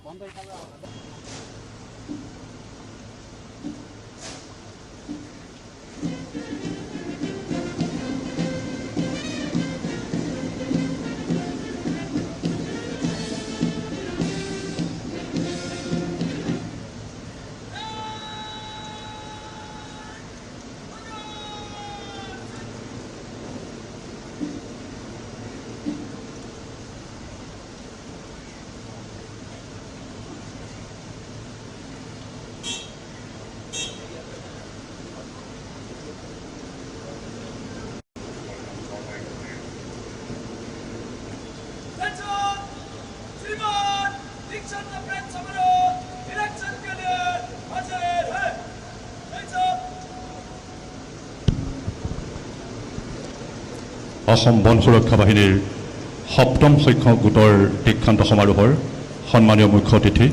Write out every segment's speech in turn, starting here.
অসম বন সুৰক্ষা বাহিনীৰ সপ্তম সংখ্যক গোটৰ দীক্ষান্ত সমাৰোহৰ সন্মানীয় মুখ্য অতিথি,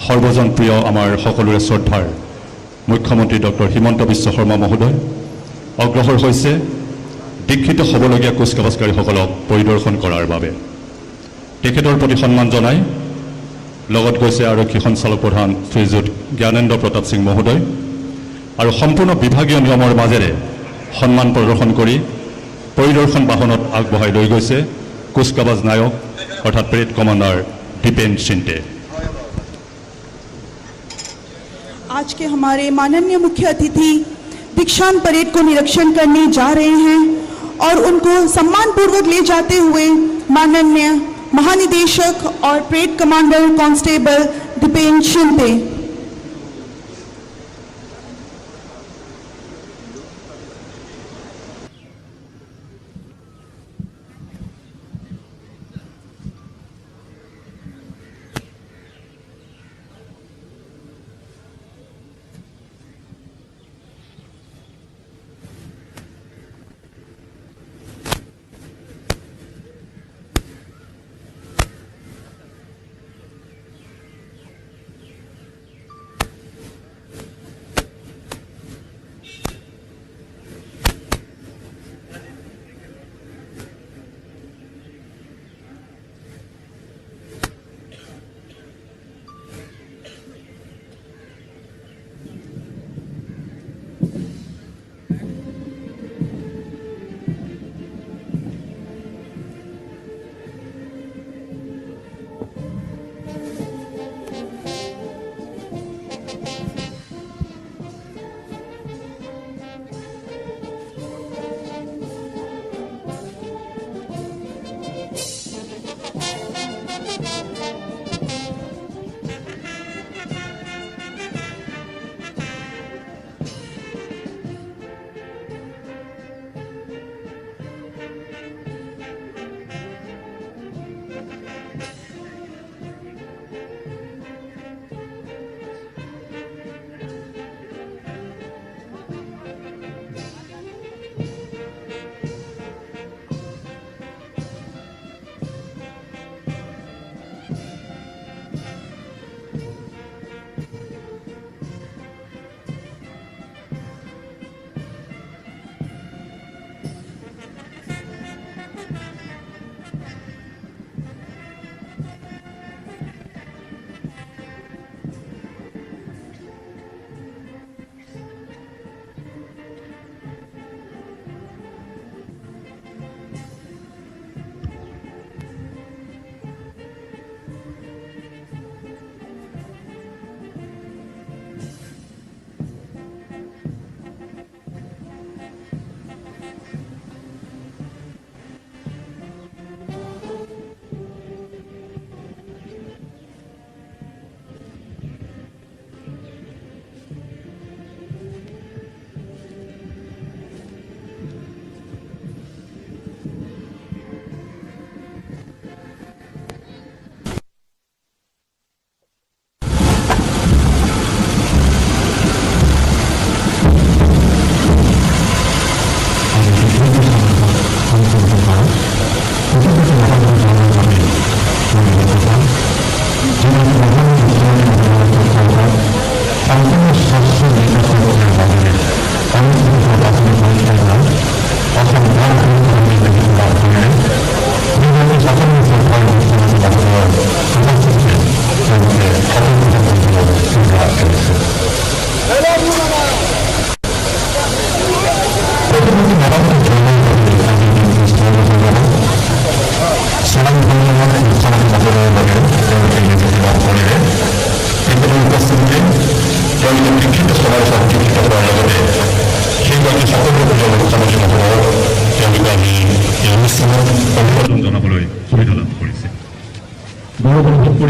সৰ্বজন প্ৰিয় আমাৰ সকলোৰে শ্ৰদ্ধাৰ মুখ্যমন্ত্ৰী ডক্টৰ হিমন্ত বিশ্ব শৰ্মা মহোদয় অগ্ৰসৰ হৈছে দীক্ষিত হ'বলগীয়া কুচকাৱাজকাৰীসকলক পৰিদৰ্শন কৰাৰ বাবে। তেখেতৰ প্ৰতি সন্মান জনাই লগত গৈছে আৰক্ষী সঞ্চালক প্ৰধান শ্ৰীযুত জ্ঞানেন্দ্ৰ প্ৰতাপ সিং মহোদয় আৰু সম্পূৰ্ণ বিভাগীয় নিয়মৰ মাজেৰে সন্মান প্ৰদৰ্শন কৰি পৰিদৰ্শন বাহনত আগবঢ়াই লৈ গৈছে কুচকাৱাজ নায়ক অৰ্থাৎ পেৰেড কমাণ্ডাৰ দীপেন চিন্তে। आज के हमारे माननीय मुख्य अतिथि दीक्षांत परेड को निरीक्षण करने जा रहे हैं और उनको सम्मान पूर्वक ले जाते हुए माननीय महानिदेशक और parade commander constable Dipen Shinde.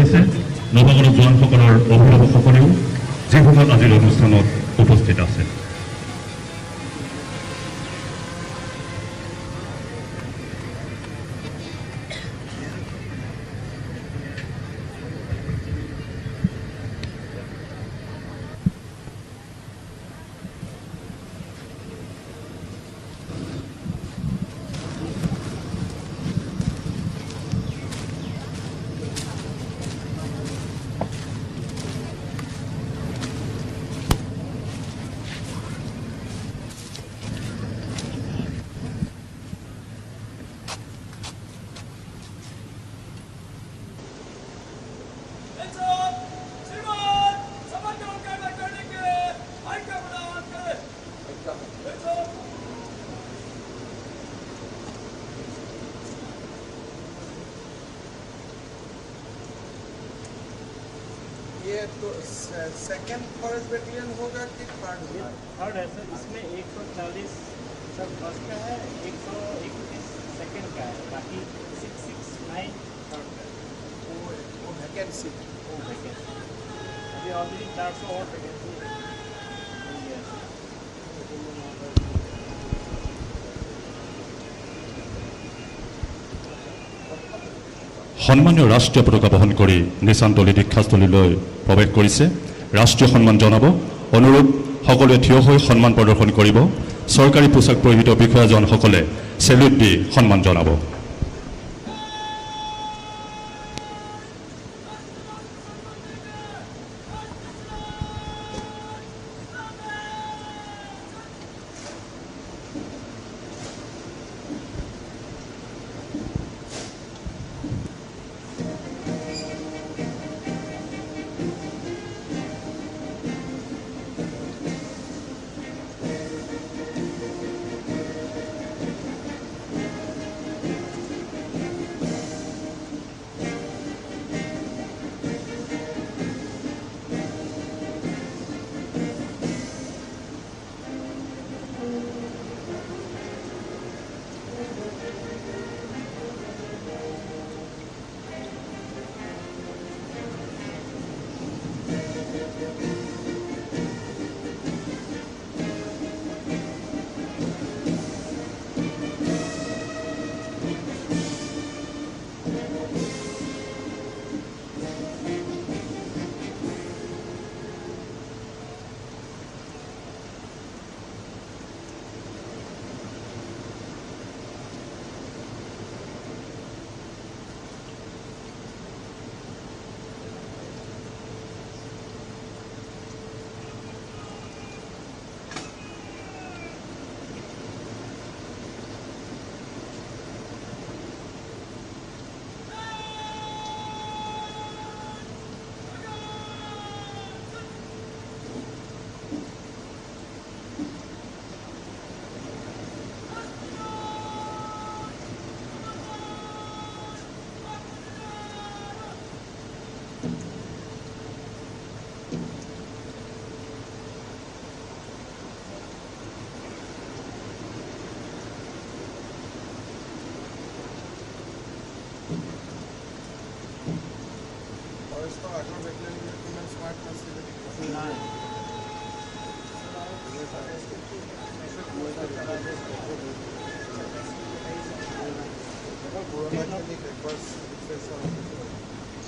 কৰিছে নৱাগত জোৱানসকলৰ অভিভাৱকসকলেও, যিসকল আজিৰ অনুষ্ঠানত উপস্থিত আছে। ये तो सेकंड फॉरेस्ट बटालियन होगा कि थर्ड होगा? थर्ड है सर। इसमें 140 सर फर्स्ट का है, 131 सेकंड का है, बाकी 669 थर्ड का है। वो वैकेंसी, वो वैकेंसी अभी ऑलरेडी 400 और वैकेंसी है। সন্মানীয় ৰাষ্ট্ৰীয় পতাকা বহন কৰি নিচানতলী দীক্ষাস্থলীলৈ প্ৰৱেশ কৰিছে। ৰাষ্ট্ৰীয় সন্মান জনাব অনুৰোধ, সকলোৱে থিয় হৈ সন্মান প্ৰদৰ্শন কৰিব। চৰকাৰী পোছাক পৰিহিত বিষয়াজনসকলে চেলুট দি সন্মান জনাব।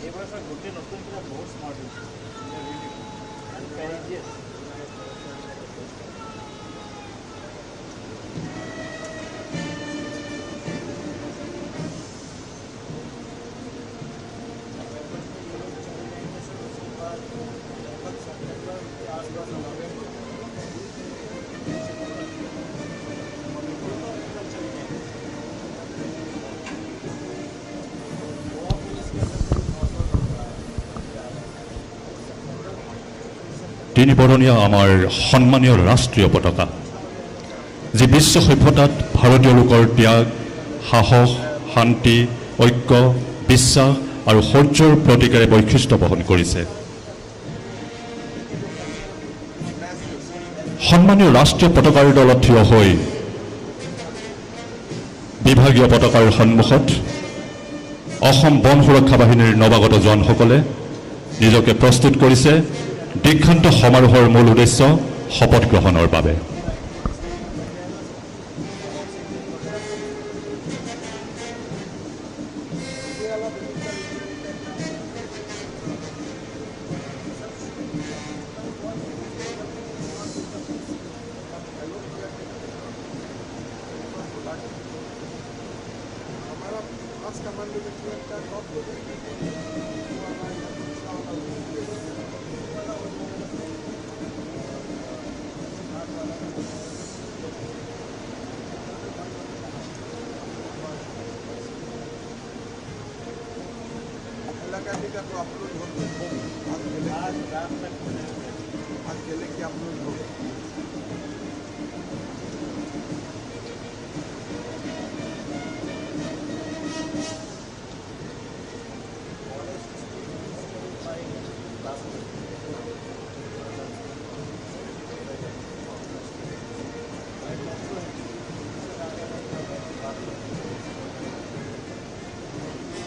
এইবাৰ ছাৰ গোটেই নতুন কিবা বহুত স্মাৰ্ট হৈছে। তিনিবৰণীয়া আমাৰ সন্মানীয় ৰাষ্ট্ৰীয় পতাকা, যি বিশ্ব সভ্যতাত ভাৰতীয় লোকৰ ত্যাগ, সাহস, শান্তি, ঐক্য, বিশ্বাস আৰু শৌৰ্যৰ প্ৰতীকেৰে বৈশিষ্ট্য বহন কৰিছে। সন্মানীয় ৰাষ্ট্ৰীয় পতাকাৰ দলত থিয় হৈ বিভাগীয় পতাকাৰ সন্মুখত অসম বন সুৰক্ষা বাহিনীৰ নৱাগত জোৱানসকলে নিজকে প্ৰস্তুত কৰিছে দীক্ষান্ত সমাৰোহৰ মূল উদ্দেশ্য শপত গ্ৰহণৰ বাবে। हमारा फर्स्ट कमांडो बटालियन का कब हो जाएगा? वो वाला या दूसरा वाला वो भी है। हैलाकांडी का तो अपलोड हो गया। आज गेले, आज रात तक हो जाएगा। आज गेले कि अपलोड हो गया।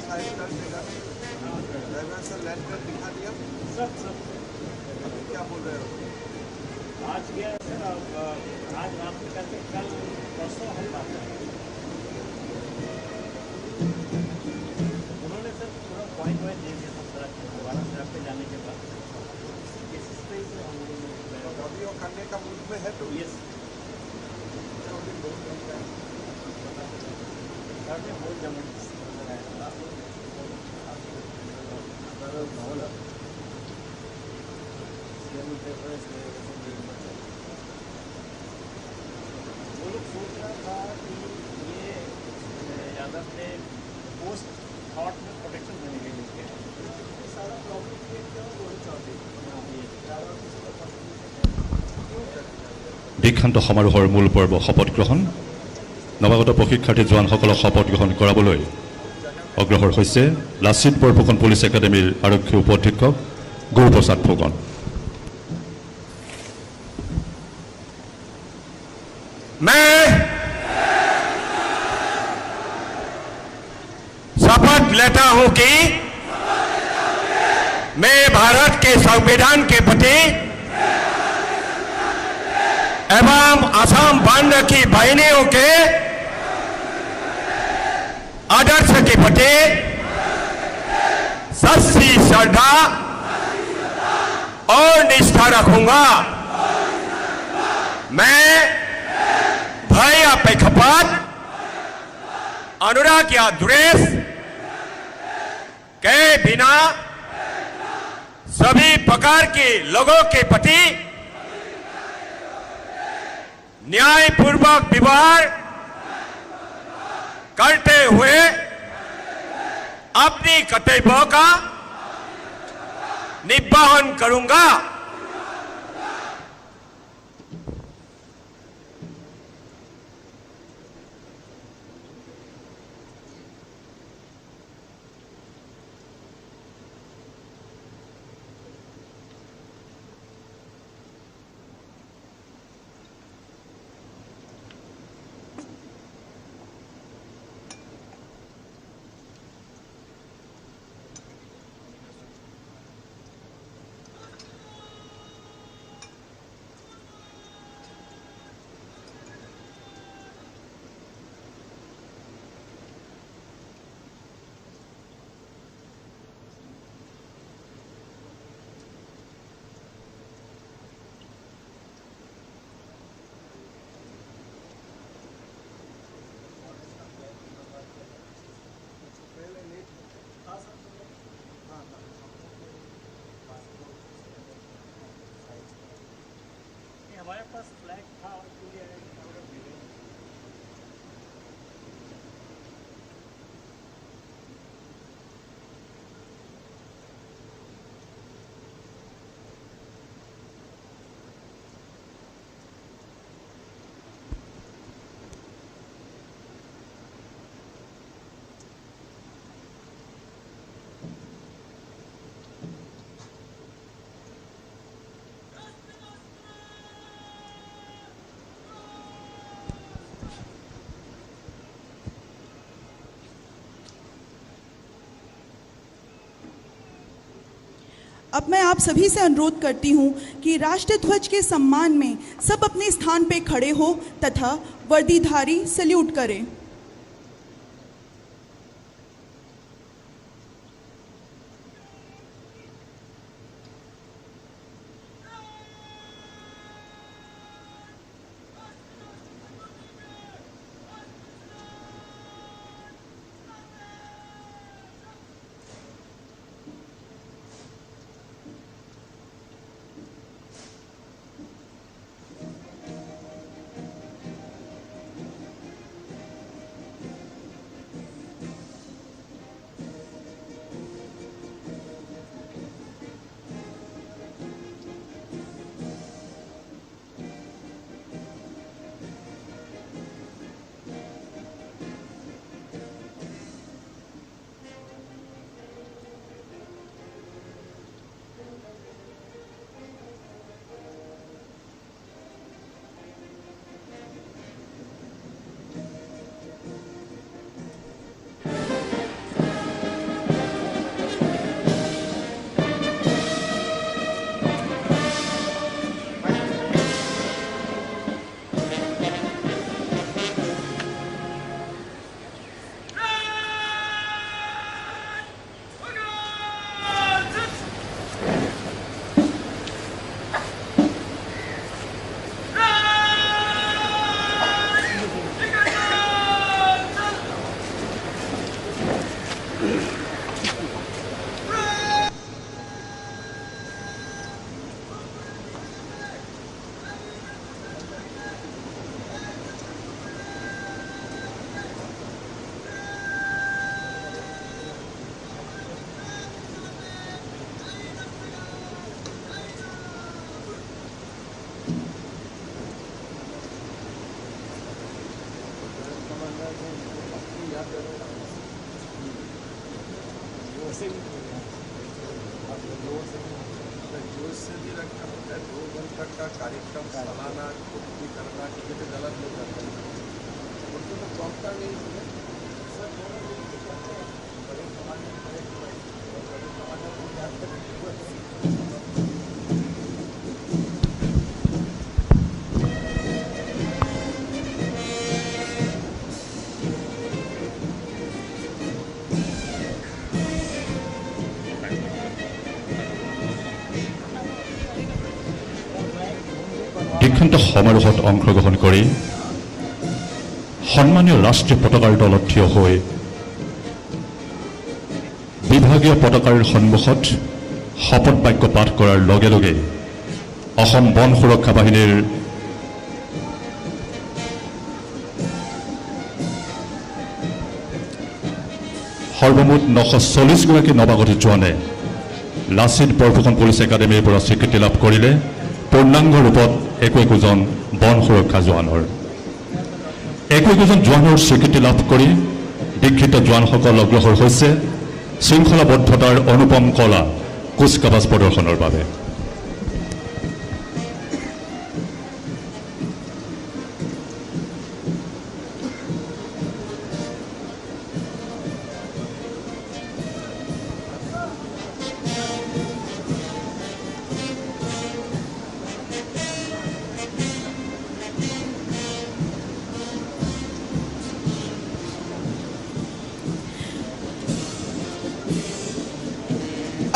साइन कर देगा। ड्राइवर सर लैंड कर दिखा दिया। सब सब अभी क्या बोल रहे हो? आज गया सर, अब आज रात में करके कल परसों हम बात करेंगे। उन्होंने सर पूरा पॉइंट वाइज दे दिया था सड़क पे, दोबारा सड़क पे जाने के बाद उसी बेसिस पे ही सर हम लोगों ने अभी वो करने का मूड में है तो यस बहुत महंगा है। सर ने बहुत जबरदस्त लगाया। वो लोग सोच रहा था कि ये यादव ने पोस्ट थॉट में प्रोटेक्शन देने के लिए किया है। सारा प्रॉब्लम क्रिएट किया वही चाहते हैं। ये ज़्यादा किसी का कंट्रीब्यूशन দীক্ষান্ত সমাৰোহৰ মূল পৰ্ব শপত গ্ৰহণ। নৱাগত প্ৰশিক্ষাৰ্থী জোৱানসকলক শপত গ্ৰহণ কৰাবলৈ অগ্ৰসৰ হৈছে লাচিত বৰফুকন পুলিচ একাডেমীৰ আৰক্ষী উপ অধীক্ষক গুৰুপ্ৰসাদ ফুকন। मैं शपथ लेता हूं कि मैं भारत के संविधान के प्रति एवं असम वन की बहनियों के आदर्श के प्रति सच्ची श्रद्धा और निष्ठा रखूंगा। मैं भय या पक्षपात, अनुराग या द्वेष के बिना सभी प्रकार के लोगों के प्रति न्यायपूर्वक व्यवहार करते हुए अपनी कर्तव्यों का निर्वहन करूंगा। नहीं, हमारे पास फ्लैग था और पूरी आइडेंटिटी। अब मैं आप सभी से अनुरोध करती हूँ कि राष्ट्रध्वज के सम्मान में सब अपने स्थान पे खड़े हो तथा वर्दीधारी सल्यूट करें। जोश से भी रखना होता है। 2 घंटा का कार्यक्रम सालाना खुद भी करना, टिकट गलत नहीं करता, उनको तो चौंकता नहीं है सर। दोनों मिल के करते हैं, बड़े कमांडर बड़े बड़े कमांडर को याद करते। দীক্ষান্ত সমাৰোহত অংশগ্ৰহণ কৰি সন্মানীয় ৰাষ্ট্ৰীয় পতাকাৰ তলত থিয় হৈ বিভাগীয় পতাকাৰ সন্মুখত শপত বাক্য পাঠ কৰাৰ লগে লগে অসম বন সুৰক্ষা বাহিনীৰ সৰ্বমুঠ 940 গৰাকী নৱাগত জোৱানে লাচিত বৰফুকন পুলিচ একাডেমীৰ পৰা স্বীকৃতি লাভ কৰিলে পূৰ্ণাংগ ৰূপত একো একোজন বন সুৰক্ষা জোৱানৰ। একো একোজন জোৱানৰ স্বীকৃতি লাভ কৰি দীক্ষিত জোৱানসকল অগ্ৰসৰ হৈছে শৃংখলাবদ্ধতাৰ অনুপম কলা কুচকাৱাজ প্ৰদৰ্শনৰ বাবে।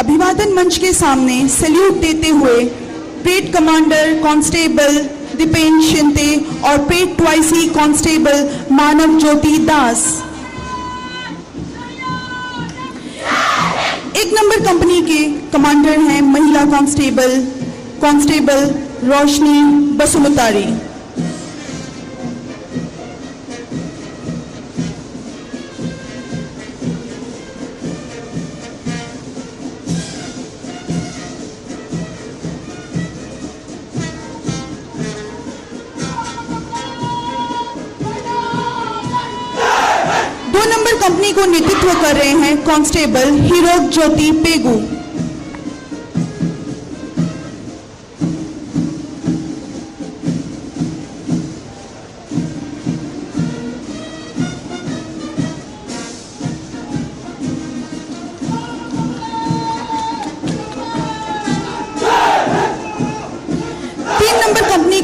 अभिवादन मंच के सामने सैल्यूट देते हुए parade commander constable Dipen Shinde और parade 2IC constable Manav Jyoti Das. 1 number company के कमांडर हैं महिला constable, constable Roshni Basumatary. 2 number company को नेतृत्व कर रहे हैं कांस्टेबल हीरोक ज्योति पेगू।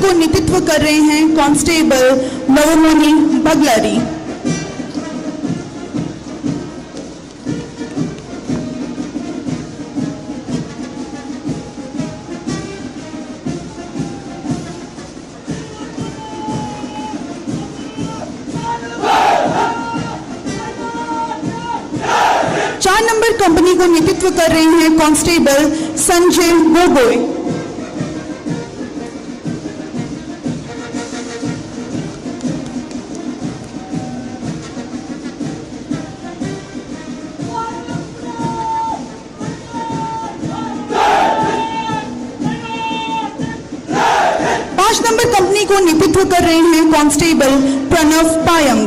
को नेतृत्व कर रहे हैं कांस्टेबल नवमोनी बगलारी। चार नंबर कंपनी को नेतृत्व कर रहे हैं कांस्टेबल संजय गोगोई। पांच नंबर कंपनी को नेतृत्व कर रहे हैं कांस्टेबल प्रणव पायंग।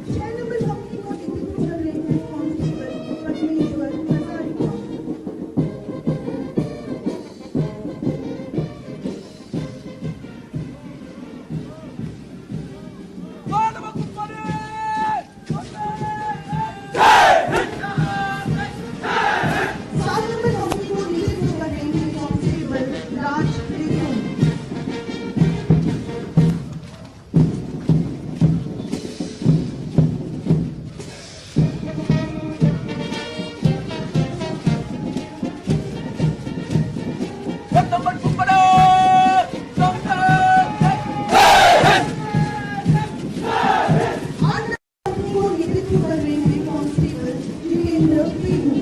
छह नंबर कंपनी को नेतृत्व कर रहे हैं कांस्टेबल परमेश्वर हजारिका। सात नंबर कंपनी को नेतृत्व कर रहे हैं कांस्टेबल राज रिपुन। आठ नंबर कंपनी को नेतृत्व कर रहे हैं कांस्टेबल जितेंद्र पेगू।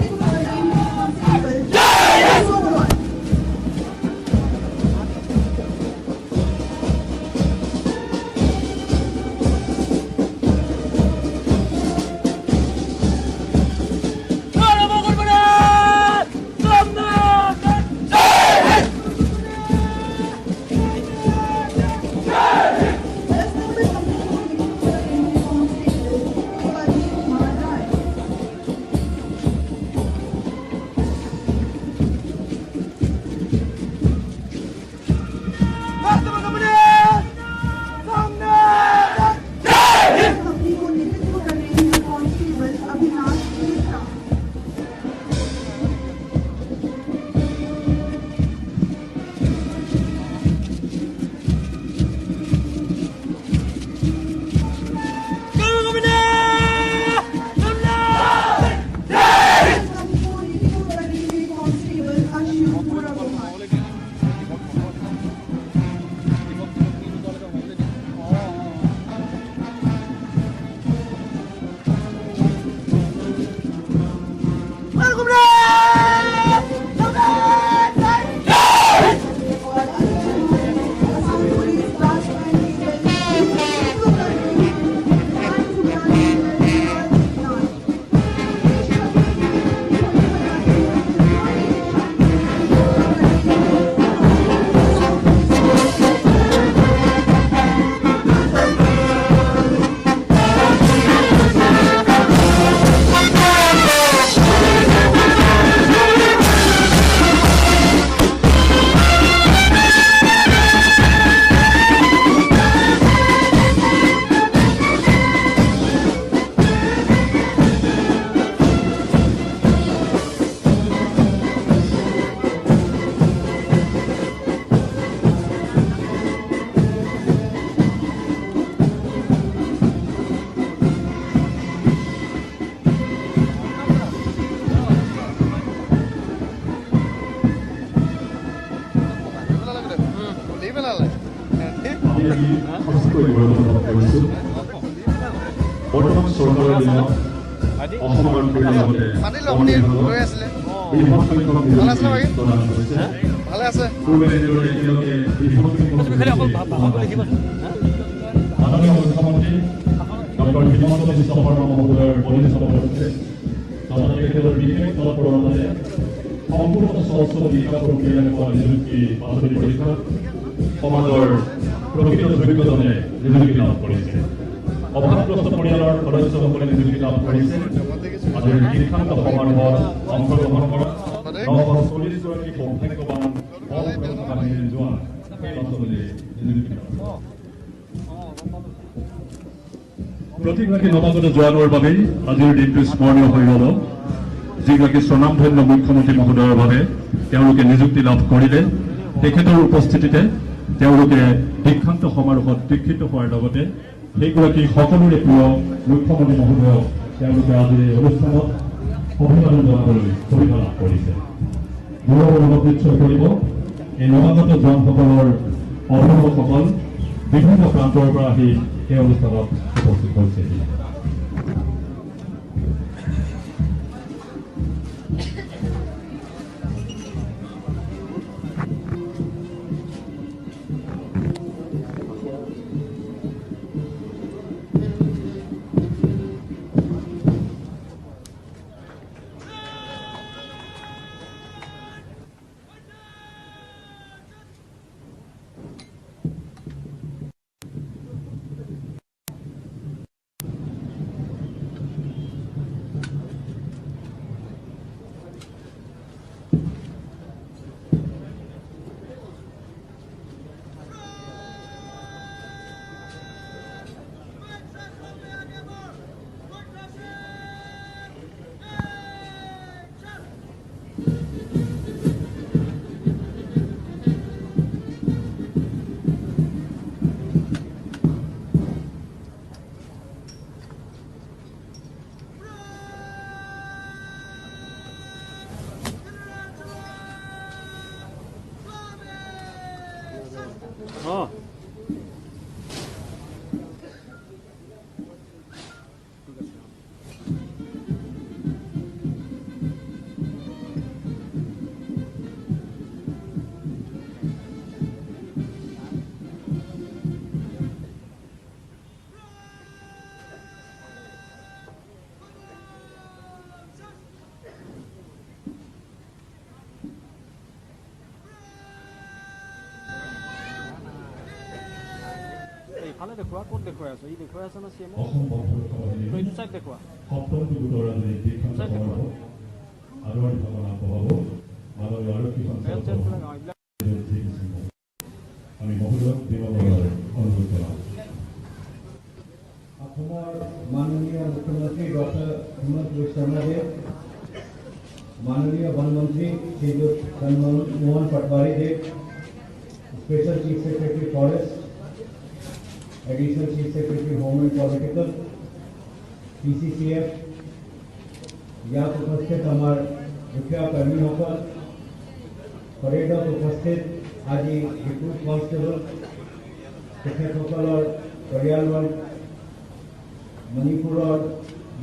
नेतृत्व कर रहे हैं कांस्टेबल सोनवाल। दस नंबर कंपनी को नेतृत्व कर रहे हैं कांस्टेबल शिवाजी कुमार राय। कंपनी को नेतृत्व कर रहे हैं कांस्टेबल अविनाश मिश्रा। कंपनी को नेतृत्व कर रहे हैं कांस्टेबल अशोक बुरागोहान। और असम पुलिस ब्रास बैंड के दल नेतृत्व कर रहे हैं नाथ। देशभक्ति के झंडे बनाते हैं। খুলি পেলালে। আমি আজি সঁচাকৈ গৌৰৱ অনুভৱ কৰিছোঁ। বৰ্তমান চৰকাৰৰ দিনত অসম আৰক্ষীৰ লগতে পাতিলো, আপুনি গৈ আছিলে। বৃহৎ সংখ্যক ভালে আছে বাকী? প্ৰদান কৰিছে। ভালে আছে। পূৰ্বে এনেদৰে এতিয়ালৈকে বৃহৎ সংখ্যক মাননীয় মুখ্যমন্ত্ৰী ডক্টৰ হিমন্ত বিশ্ব শৰ্মা মহোদয়ৰ বলিষ্ঠ পদক্ষেপ তথা তেখেতৰ বিশেষ তৎপৰতাৰে সম্পূৰ্ণ স্বচ্ছ নিকা প্ৰক্ৰিয়াৰে হোৱা নিযুক্তি বাছনি পৰীক্ষাত সমাজৰ প্ৰকৃত যোগ্যজনে নিযুক্তি লাভ কৰিছে। অভাৱগ্ৰস্ত পৰিয়ালৰ সদস্যসকলে নিযুক্তি লাভ কৰিছে। আজিৰ দীক্ষান্ত সমাৰোহত অংশগ্ৰহণ কৰা 940 গৰাকী সৌভাগ্যৱান বন সুৰক্ষা বাহিনীৰ জোৱান সেই বাছনিৰে নিযুক্তি লাভ কৰে। প্ৰতিগৰাকী নৱাগত জোৱানৰ বাবেই আজিৰ দিনটো স্মৰণীয় হৈ ৰ'ব, যিগৰাকী স্বনামধন্য মুখ্যমন্ত্ৰী মহোদয়ৰ বাবে তেওঁলোকে নিযুক্তি লাভ কৰিলে। তেখেতৰ উপস্থিতিতে তেওঁলোকে দীক্ষান্ত সমাৰোহত দীক্ষিত হোৱাৰ লগতে সেইগৰাকী সকলোৰে প্ৰিয় মুখ্যমন্ত্ৰী মহোদয়ক তেওঁলোকে আজিৰ এই অনুষ্ঠানত অভিবাদন জনাবলৈ সুবিধা লাভ কৰিছে। গৌৰৱ অনুভৱ নিশ্চয় কৰিব। এই নৱাগত জোৱানসকলৰ অভিভাৱকসকল বিভিন্ন প্ৰান্তৰ পৰা আহি এই অনুষ্ঠানত উপস্থিত হৈছেহি। এইফালে দেখুওৱা। ক'ত দেখুৱাই আছ? ই দেখুৱাই আছে ন চি এম? অসম বন সুৰক্ষা বাহিনীৰ এইটো চাইড দেখুওৱা। সপ্তমটো গোটৰ আজি দীক্ষান্ত সমাৰোহত আদৰণি ভাষণ আগবঢ়াব মাননীয় আৰক্ষী বেল সঞ্চালক চেলবিলাক, অঁ, এইবিলাক। G P Singh. আমি মহোদয়ক বিনম্ৰতাৰে অনুৰোধ জনাওঁ। অসমৰ মাননীয় মুখ্যমন্ত্ৰী ডক্টৰ হিমন্ত বিশ্ব শৰ্মাদেৱ, মাননীয় বনমন্ত্ৰী শ্ৰীযুত Chandramohan পাটোৱাৰীদেৱ, Special Chief Secretary Forest, Additional Chief Secretary Home and Political, PCCF, ইয়াত উপস্থিত আমাৰ বিষয়া কৰ্মীসকল, পৰেডত উপস্থিত আজি ৰিক্ৰুট কনষ্টেবল, তেখেতসকলৰ পৰিয়ালবৰ্গ, মণিপুৰৰ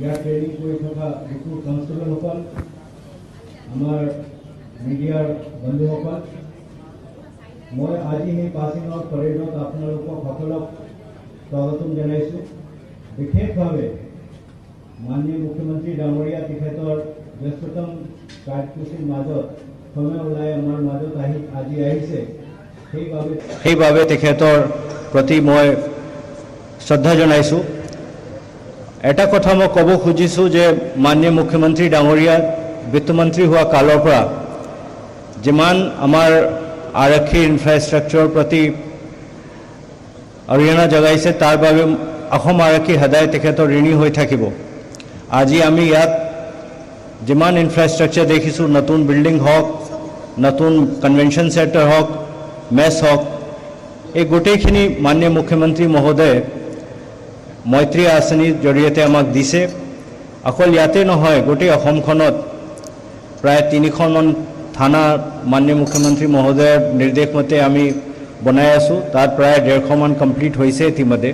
ইয়াত ট্ৰেইনিং কৰি থকা ৰিক্ৰুট কনষ্টেবলসকল, আমাৰ মিডিয়াৰ বন্ধুসকল, মই আজি সেই পাছিং আউট পৰেডত আপোনালোকক সকলক স্বাগতম জনাইছোঁ। বিশেষভাৱে মাননীয় মুখ্যমন্ত্ৰী ডাঙৰীয়া তেখেতৰ ব্যস্ততম কাৰ্যসূচীৰ মাজত সময় ওলাই আমাৰ মাজত আহি আজি আহিছে, সেইবাবে তেখেতৰ প্ৰতি মই শ্ৰদ্ধা জনাইছোঁ। এটা কথা মই ক'ব খুজিছোঁ যে মাননীয় মুখ্যমন্ত্ৰী ডাঙৰীয়া বিত্তমন্ত্ৰী হোৱা কালৰ পৰা যিমান আমাৰ আৰক্ষীৰ ইনফ্ৰাষ্ট্ৰাকচাৰৰ প্ৰতি অৰিহণা জগাইছে, তাৰ বাবে অসম আৰক্ষী সদায় তেখেতৰ ঋণী হৈ থাকিব। আজি আমি ইয়াত যিমান ইনফ্ৰাষ্ট্ৰাকচাৰ দেখিছোঁ, নতুন বিল্ডিং হওক, নতুন কনভেনশ্যন চেণ্টাৰ হওক, মেছ হওক, এই গোটেইখিনি মাননীয় মুখ্যমন্ত্ৰী মহোদয়ে মৈত্ৰী আঁচনিৰ জৰিয়তে আমাক দিছে। অকল ইয়াতে নহয়, গোটেই অসমখনত প্ৰায় তিনিখনমান থানা মাননীয় মুখ্যমন্ত্ৰী মহোদয়ৰ নিৰ্দেশ মতে আমি বনাই আছোঁ। তাত প্ৰায় 150মান কমপ্লিট হৈছে ইতিমধ্যে।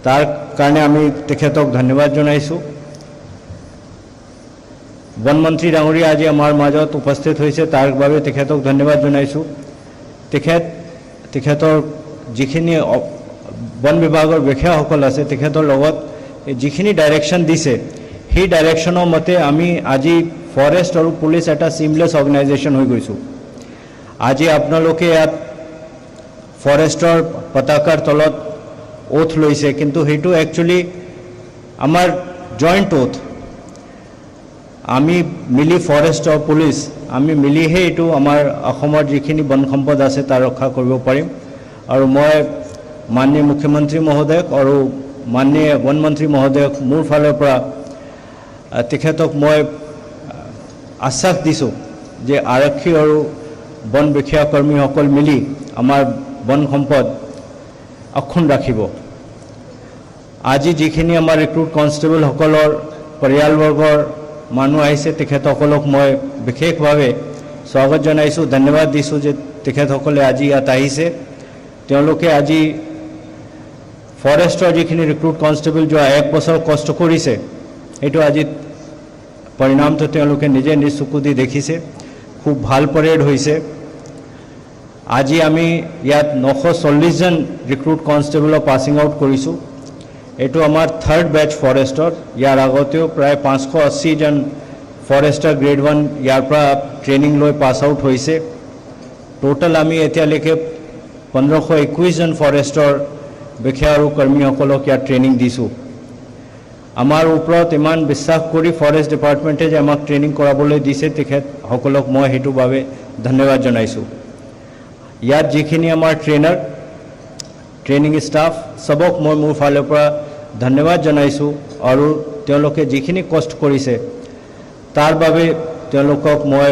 তাৰ কাৰণে আমি তেখেতক ধন্যবাদ জনাইছোঁ। বনমন্ত্ৰী ডাঙৰীয়া আজি আমাৰ মাজত উপস্থিত হৈছে, তাৰ বাবে তেখেতক ধন্যবাদ জনাইছোঁ। তেখেতৰ যিখিনি বন বিভাগৰ বিষয়াসকল আছে, তেখেতৰ লগত যিখিনি ডাইৰেকশ্যন দিছে, সেই ডাইৰেকশ্যনৰ মতে আমি আজি ফৰেষ্ট আৰু পুলিচ এটা চিমলেছ অৰ্গেনাইজেশ্যন হৈ গৈছোঁ। আজি আপোনালোকে ইয়াত ফৰেষ্টৰ পতাকাৰ তলত ওথ লৈছে, কিন্তু সেইটো একচুৱেলি আমাৰ জইণ্ট ওথ। আমি মিলি ফৰেষ্ট আৰু পুলিচ আমি মিলিহে এইটো আমাৰ অসমৰ যিখিনি বন সম্পদ আছে তাৰ ৰক্ষা কৰিব পাৰিম। আৰু মই মাননীয় মুখ্যমন্ত্ৰী মহোদয়ক আৰু মাননীয় বন মন্ত্ৰী মহোদয়ক মোৰ ফালৰ পৰা তেখেতক মই আশ্বাস দিছোঁ যে আৰক্ষী আৰু বন বিষয়াকৰ্মীসকল মিলি আমাৰ বন সম্পদ অক্ষুণ্ণ ৰাখিব। আজি যিখিনি আমাৰ ৰিক্ৰুট কনষ্টেবলসকলৰ পৰিয়ালবৰ্গৰ মানুহ আহিছে, তেখেতসকলক মই বিশেষভাৱে স্বাগত জনাইছোঁ, ধন্যবাদ দিছোঁ যে তেখেতসকলে আজি ইয়াত আহিছে। তেওঁলোকে আজি ফৰেষ্টৰ যিখিনি ৰিক্ৰুট কনষ্টেবল যোৱা এক বছৰ কষ্ট কৰিছে, সেইটো আজি পৰিণামটো তেওঁলোকে নিজে নিজ চকু দি দেখিছে। খুব ভাল পৰেড হৈছে। আজি আমি ইয়াত 940জন ৰিক্ৰুট কনষ্টেবলৰ পাছিং আউট কৰিছোঁ। এইটো আমাৰ থাৰ্ড বেচ ফৰেষ্টৰ। ইয়াৰ আগতেও প্ৰায় 580জন ফৰেষ্টাৰ গ্ৰেড 1 ইয়াৰ পৰা ট্ৰেইনিং লৈ পাছ আউট হৈছে। টোটেল আমি এতিয়ালৈকে 1521জন ফৰেষ্টৰ বিষয়া আৰু কৰ্মীসকলক ইয়াত ট্ৰেইনিং দিছোঁ। আমাৰ ওপৰত ইমান বিশ্বাস কৰি ফৰেষ্ট ডিপাৰ্টমেণ্টে যে আমাক ট্ৰেইনিং কৰাবলৈ দিছে, তেখেতসকলক মই সেইটো বাবে ধন্যবাদ জনাইছোঁ। ইয়াত যিখিনি আমাৰ ট্ৰেইনাৰ, ট্ৰেইনিং ষ্টাফ, চবক মই মোৰ ফালৰ পৰা ধন্যবাদ জনাইছোঁ আৰু তেওঁলোকে যিখিনি কষ্ট কৰিছে তাৰ বাবে তেওঁলোকক মই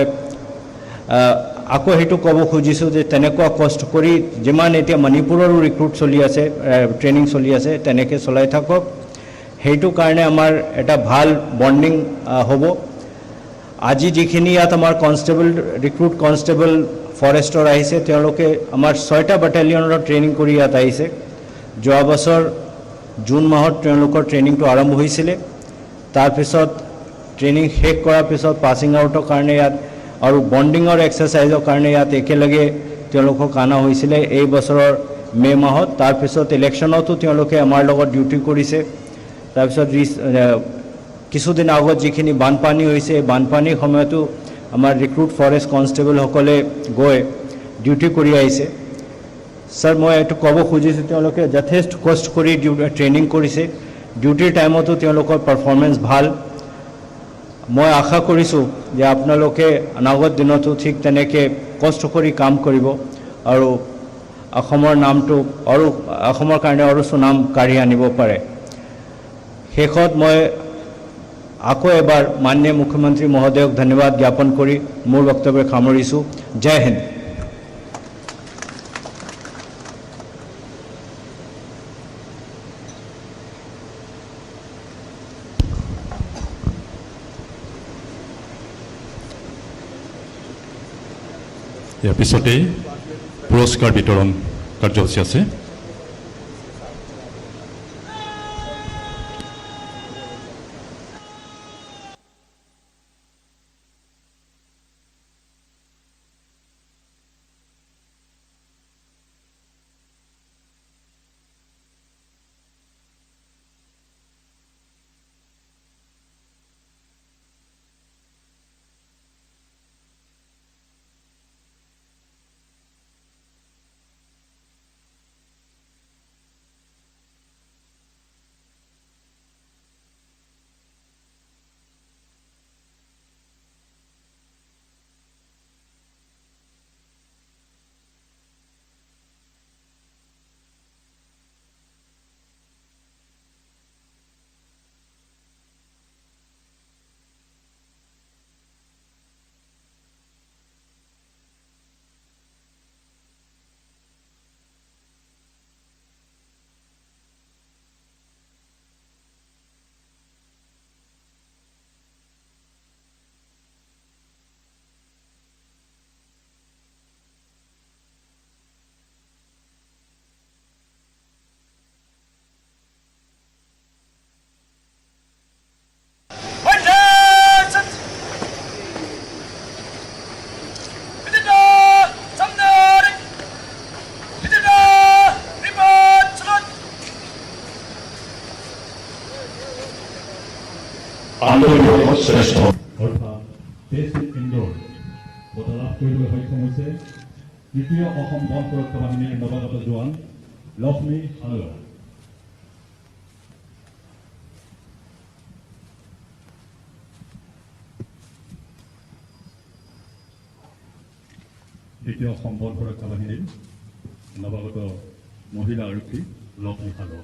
আকৌ সেইটো ক'ব খুজিছোঁ যে তেনেকুৱা কষ্ট কৰি যিমান এতিয়া মণিপুৰৰো ৰিক্ৰুট চলি আছে, ট্ৰেইনিং চলি আছে, তেনেকৈ চলাই থাকক। সেইটো কাৰণে আমাৰ এটা ভাল বণ্ডিং হ'ব। আজি যিখিনি ইয়াত আমাৰ কনষ্টেবল, ৰিক্ৰুট কনষ্টেবল ফৰেষ্টৰ আহিছে, তেওঁলোকে আমাৰ 6টা বেটেলিয়নৰ ট্ৰেইনিং কৰি ইয়াত আহিছে। যোৱা বছৰ জুন মাহত তেওঁলোকৰ ট্ৰেইনিংটো আৰম্ভ হৈছিলে। তাৰপিছত ট্ৰেইনিং শেষ কৰাৰ পিছত পাছিং আউটৰ কাৰণে ইয়াত আৰু বণ্ডিঙৰ এক্সাৰচাইজৰ কাৰণে ইয়াত একেলগে তেওঁলোকক অনা হৈছিলে এই বছৰৰ মে' মাহত। তাৰপিছত ইলেকশ্যনতো তেওঁলোকে আমাৰ লগত ডিউটি কৰিছে। তাৰপিছত কিছুদিন আগত যিখিনি বানপানী হৈছে, এই বানপানীৰ সময়তো আমাৰ ৰিক্ৰুট ফৰেষ্ট কনষ্টেবলসকলে গৈ ডিউটি কৰি আহিছে। ছাৰ, মই এইটো ক'ব খুজিছোঁ, তেওঁলোকে যথেষ্ট কষ্ট কৰি ট্ৰেইনিং কৰিছে। ডিউটিৰ টাইমতো তেওঁলোকৰ পাৰফৰ্মেঞ্চ ভাল। মই আশা কৰিছোঁ যে আপোনালোকে অনাগত দিনতো ঠিক তেনেকৈ কষ্ট কৰি কাম কৰিব আৰু অসমৰ নামটো আৰু অসমৰ কাৰণে আৰু সুনাম কাঢ়ি আনিব পাৰে। শেষত মই আকৌ এবাৰ মাননীয় মুখ্যমন্ত্ৰী মহোদয়ক ধন্যবাদ জ্ঞাপন কৰি মোৰ বক্তব্য সামৰিছোঁ। জয় হিন্দ। ইয়াৰ পিছতেই পুৰস্কাৰ বিতৰণ কাৰ্যসূচী আছে। আন্তঃ বিভাগত শ্ৰেষ্ঠ অৰ্থাৎ বেষ্ট ইন ইনডোৰ বঁটা লাভ কৰিবলৈ সক্ষম হৈছে তৃতীয় অসম বন সুৰক্ষা বাহিনীৰ নৱাগত জোৱান লক্ষ্মী হালোৱা। দ্বিতীয় অসম বন সুৰক্ষা বাহিনীৰ নৱাগত মহিলা আৰক্ষী লক্ষ্মী হালোৱা।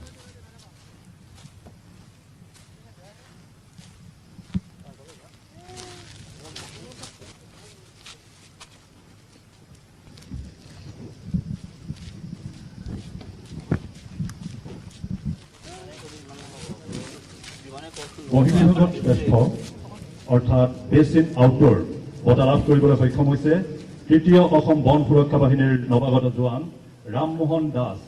মহিলা বিভাগত শ্ৰেষ্ঠ অৰ্থাৎ বেষ্ট ইন আউটডোৰ বঁটা লাভ কৰিবলৈ সক্ষম হৈছে তৃতীয় অসম বন সুৰক্ষা বাহিনীৰ নৱাগত জোৱান ৰামমোহন দাস।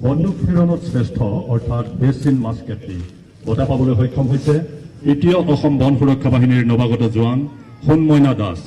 বন্দুক ফিৰণত শ্ৰেষ্ঠ অৰ্থাৎ বেষ্ট ইন মাস্কেট্ৰি বঁটা পাবলৈ সক্ষম হৈছে তৃতীয় অসম বন সুৰক্ষা বাহিনীৰ নৱাগত জোৱান সোণমইনা দাস।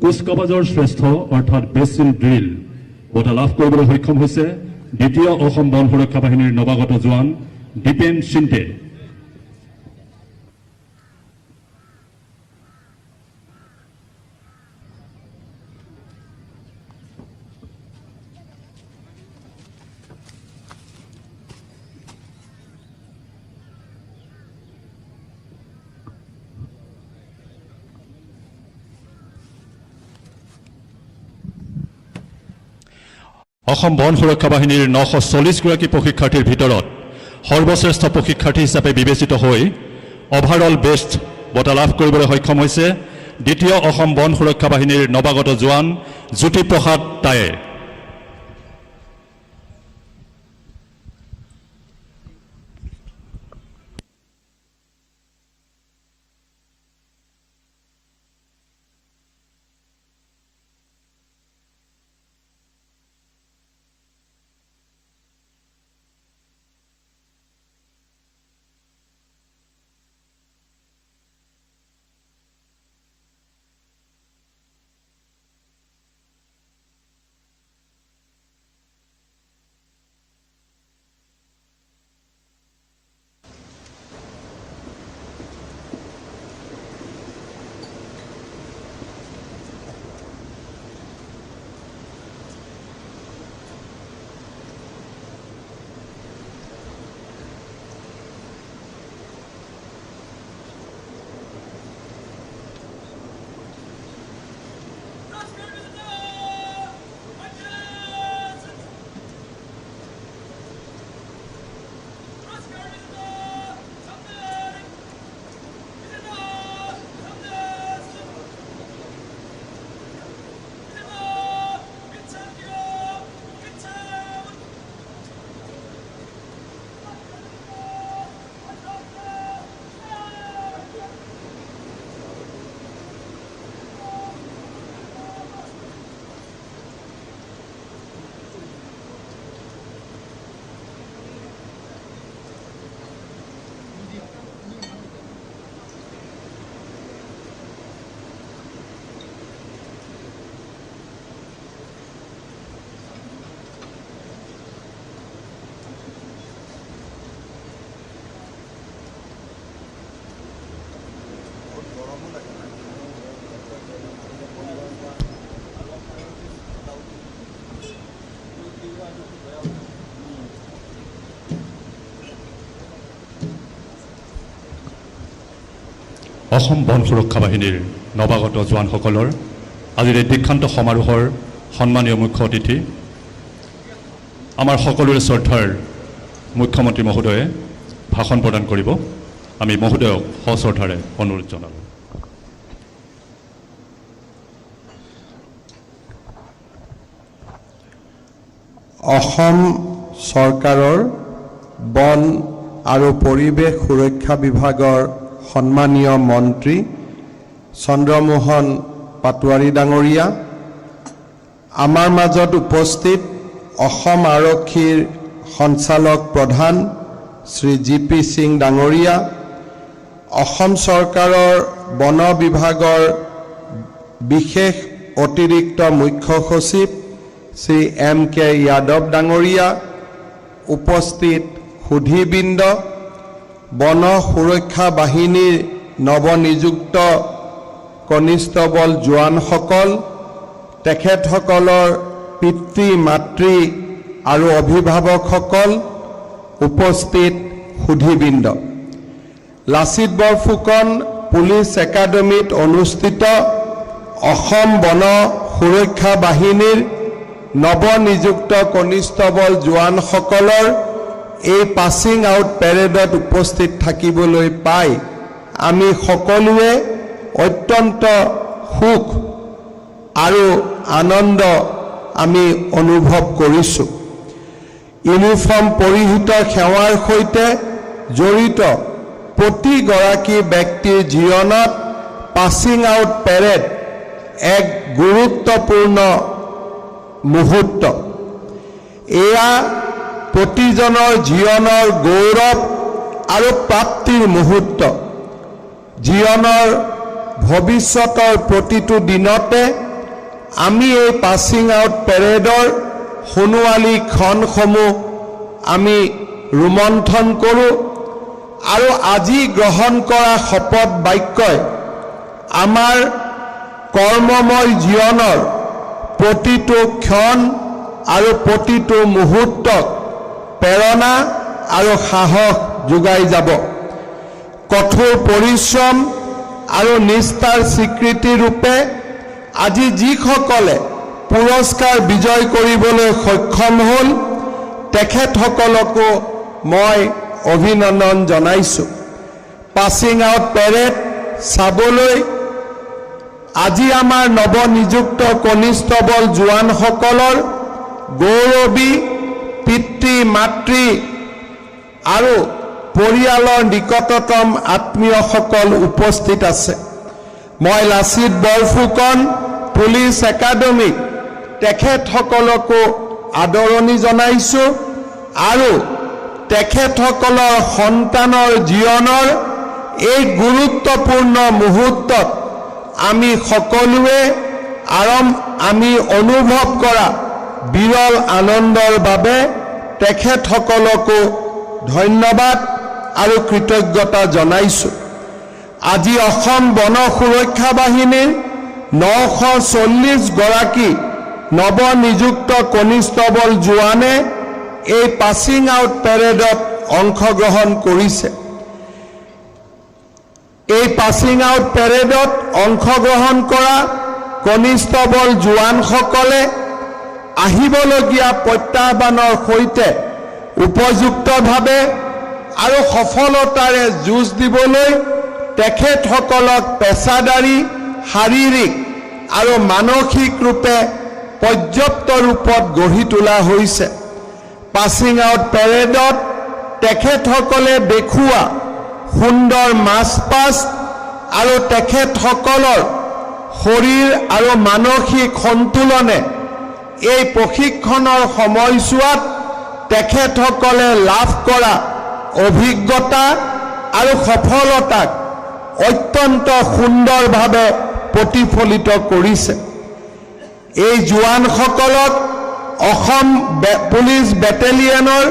কুচকাৱাজৰ শ্ৰেষ্ঠ অৰ্থাৎ বেষ্ট ইন ড্ৰিল বঁটা লাভ কৰিবলৈ সক্ষম হৈছে দ্বিতীয় অসম বন সুৰক্ষা বাহিনীৰ নৱাগত জোৱান দীপেন চিন্তে। অসম বন সুৰক্ষা বাহিনীৰ 940 গৰাকী প্ৰশিক্ষাৰ্থীৰ ভিতৰত সৰ্বশ্ৰেষ্ঠ প্ৰশিক্ষাৰ্থী হিচাপে বিবেচিত হৈ অভাৰঅল বেষ্ট বঁটা লাভ কৰিবলৈ সক্ষম হৈছে দ্বিতীয় অসম বন সুৰক্ষা বাহিনীৰ নৱাগত জোৱান জ্যোতিপ্ৰসাদ টায়ে। অসম বন সুৰক্ষা বাহিনীৰ নৱাগত জোৱানসকলৰ আজিৰ এই দীক্ষান্ত সমাৰোহৰ সন্মানীয় মুখ্য অতিথি, আমাৰ সকলোৰে শ্ৰদ্ধাৰ মুখ্যমন্ত্ৰী মহোদয়ে ভাষণ প্ৰদান কৰিব। আমি মহোদয়ক সশ্ৰদ্ধাৰে অনুৰোধ জনালোঁ। অসম চৰকাৰৰ বন আৰু পৰিৱেশ সুৰক্ষা বিভাগৰ সন্মানীয় মন্ত্ৰী চন্দ্ৰমোহন পাটোৱাৰী ডাঙৰীয়া, আমাৰ মাজত উপস্থিত অসম আৰক্ষীৰ সঞ্চালক প্ৰধান শ্ৰী জি পি সিং ডাঙৰীয়া, অসম চৰকাৰৰ বন বিভাগৰ বিশেষ অতিৰিক্ত মুখ্য সচিব শ্ৰী এম কে যাদৱ ডাঙৰীয়া, উপস্থিত সুধীবৃন্দ, বন সুৰক্ষা বাহিনীৰ নৱনিযুক্ত কনিষ্টবল জোৱানসকল, তেখেতসকলৰ পিতৃ মাতৃ আৰু অভিভাৱকসকল, উপস্থিত সুধীবৃন্দ, লাচিত বৰফুকন পুলিচ একাডেমীত অনুষ্ঠিত অসম বন সুৰক্ষা বাহিনীৰ নৱনিযুক্ত কনিষ্টবল জোৱানসকলৰ এই পাছিং আউট পেৰেডত উপস্থিত থাকিবলৈ পাই আমি সকলোৱে অত্যন্ত সুখ আৰু আনন্দ আমি অনুভৱ কৰিছোঁ। ইউনিফৰ্ম পৰিহিত সেৱাৰ সৈতে জড়িত প্ৰতিগৰাকী ব্যক্তিৰ জীৱনত পাছিং আউট পেৰেড এক গুৰুত্বপূৰ্ণ মুহূৰ্ত। এয়া প্ৰতিজনৰ জীৱনৰ গৌৰৱ আৰু প্ৰাপ্তিৰ মুহূৰ্ত। জীৱনৰ ভৱিষ্যতৰ প্ৰতিটো দিনতে আমি এই পাছিং আউট পেৰেডৰ সোণোৱালী ক্ষণসমূহ আমি ৰোমন্থন কৰোঁ আৰু আজি গ্ৰহণ কৰা শপত বাক্যই আমাৰ কৰ্মময় জীৱনৰ প্ৰতিটো ক্ষণ আৰু প্ৰতিটো মুহূৰ্তক প্ৰেৰণা আৰু সাহস যোগাই যাব। কঠোৰ পৰিশ্ৰম আৰু নিষ্ঠাৰ স্বীকৃতি ৰূপে আজি যিসকলে পুৰস্কাৰ বিজয় কৰিবলৈ সক্ষম হ'ল, তেখেতসকলকো মই অভিনন্দন জনাইছোঁ। পাছিং আউট পেৰেড চাবলৈ আজি আমাৰ নৱনিযুক্ত কনিষ্টবল জোৱানসকলৰ গৌৰৱী পিতৃ মাতৃ আৰু পৰিয়ালৰ নিকটতম আত্মীয়সকল উপস্থিত আছে। মই লাচিত বৰফুকন পুলিচ একাডেমীক তেখেতসকলকো আদৰণি জনাইছোঁ আৰু তেখেতসকলৰ সন্তানৰ জীৱনৰ এই গুৰুত্বপূৰ্ণ মুহূৰ্তত আমি সকলোৱে আমি অনুভৱ কৰা বিৰল আনন্দৰ বাবে তেখেতসকলকো ধন্যবাদ আৰু কৃতজ্ঞতা জনাইছোঁ। আজি অসম বন সুৰক্ষা বাহিনীৰ 940 গৰাকী নৱনিযুক্ত কনিষ্টবল জোৱানে এই পাছিং আউট পেৰেডত অংশগ্ৰহণ কৰিছে। এই পাছিং আউট পেৰেডত অংশগ্ৰহণ কৰা কনিষ্টবল জোৱানসকলে আহিবলগীয়া প্ৰত্যাহ্বানৰ সৈতে উপযুক্তভাৱে আৰু সফলতাৰে যুঁজ দিবলৈ তেখেতসকলক পেছাদাৰী, শাৰীৰিক আৰু মানসিক ৰূপে পৰ্যাপ্ত ৰূপত গঢ়ি তোলা হৈছে। পাছিং আউট পেৰেডত তেখেতসকলে দেখুওৱা সুন্দৰ মাৰ্চ পাষ্ট আৰু তেখেতসকলৰ শৰীৰ আৰু মানসিক সন্তুলনে এই প্ৰশিক্ষণৰ সময়ছোৱাত তেখেতসকলে লাভ কৰা অভিজ্ঞতা আৰু সফলতাক অত্যন্ত সুন্দৰভাৱে প্ৰতিফলিত কৰিছে। এই জোৱানসকলক অসম পুলিচ বেটেলিয়নৰ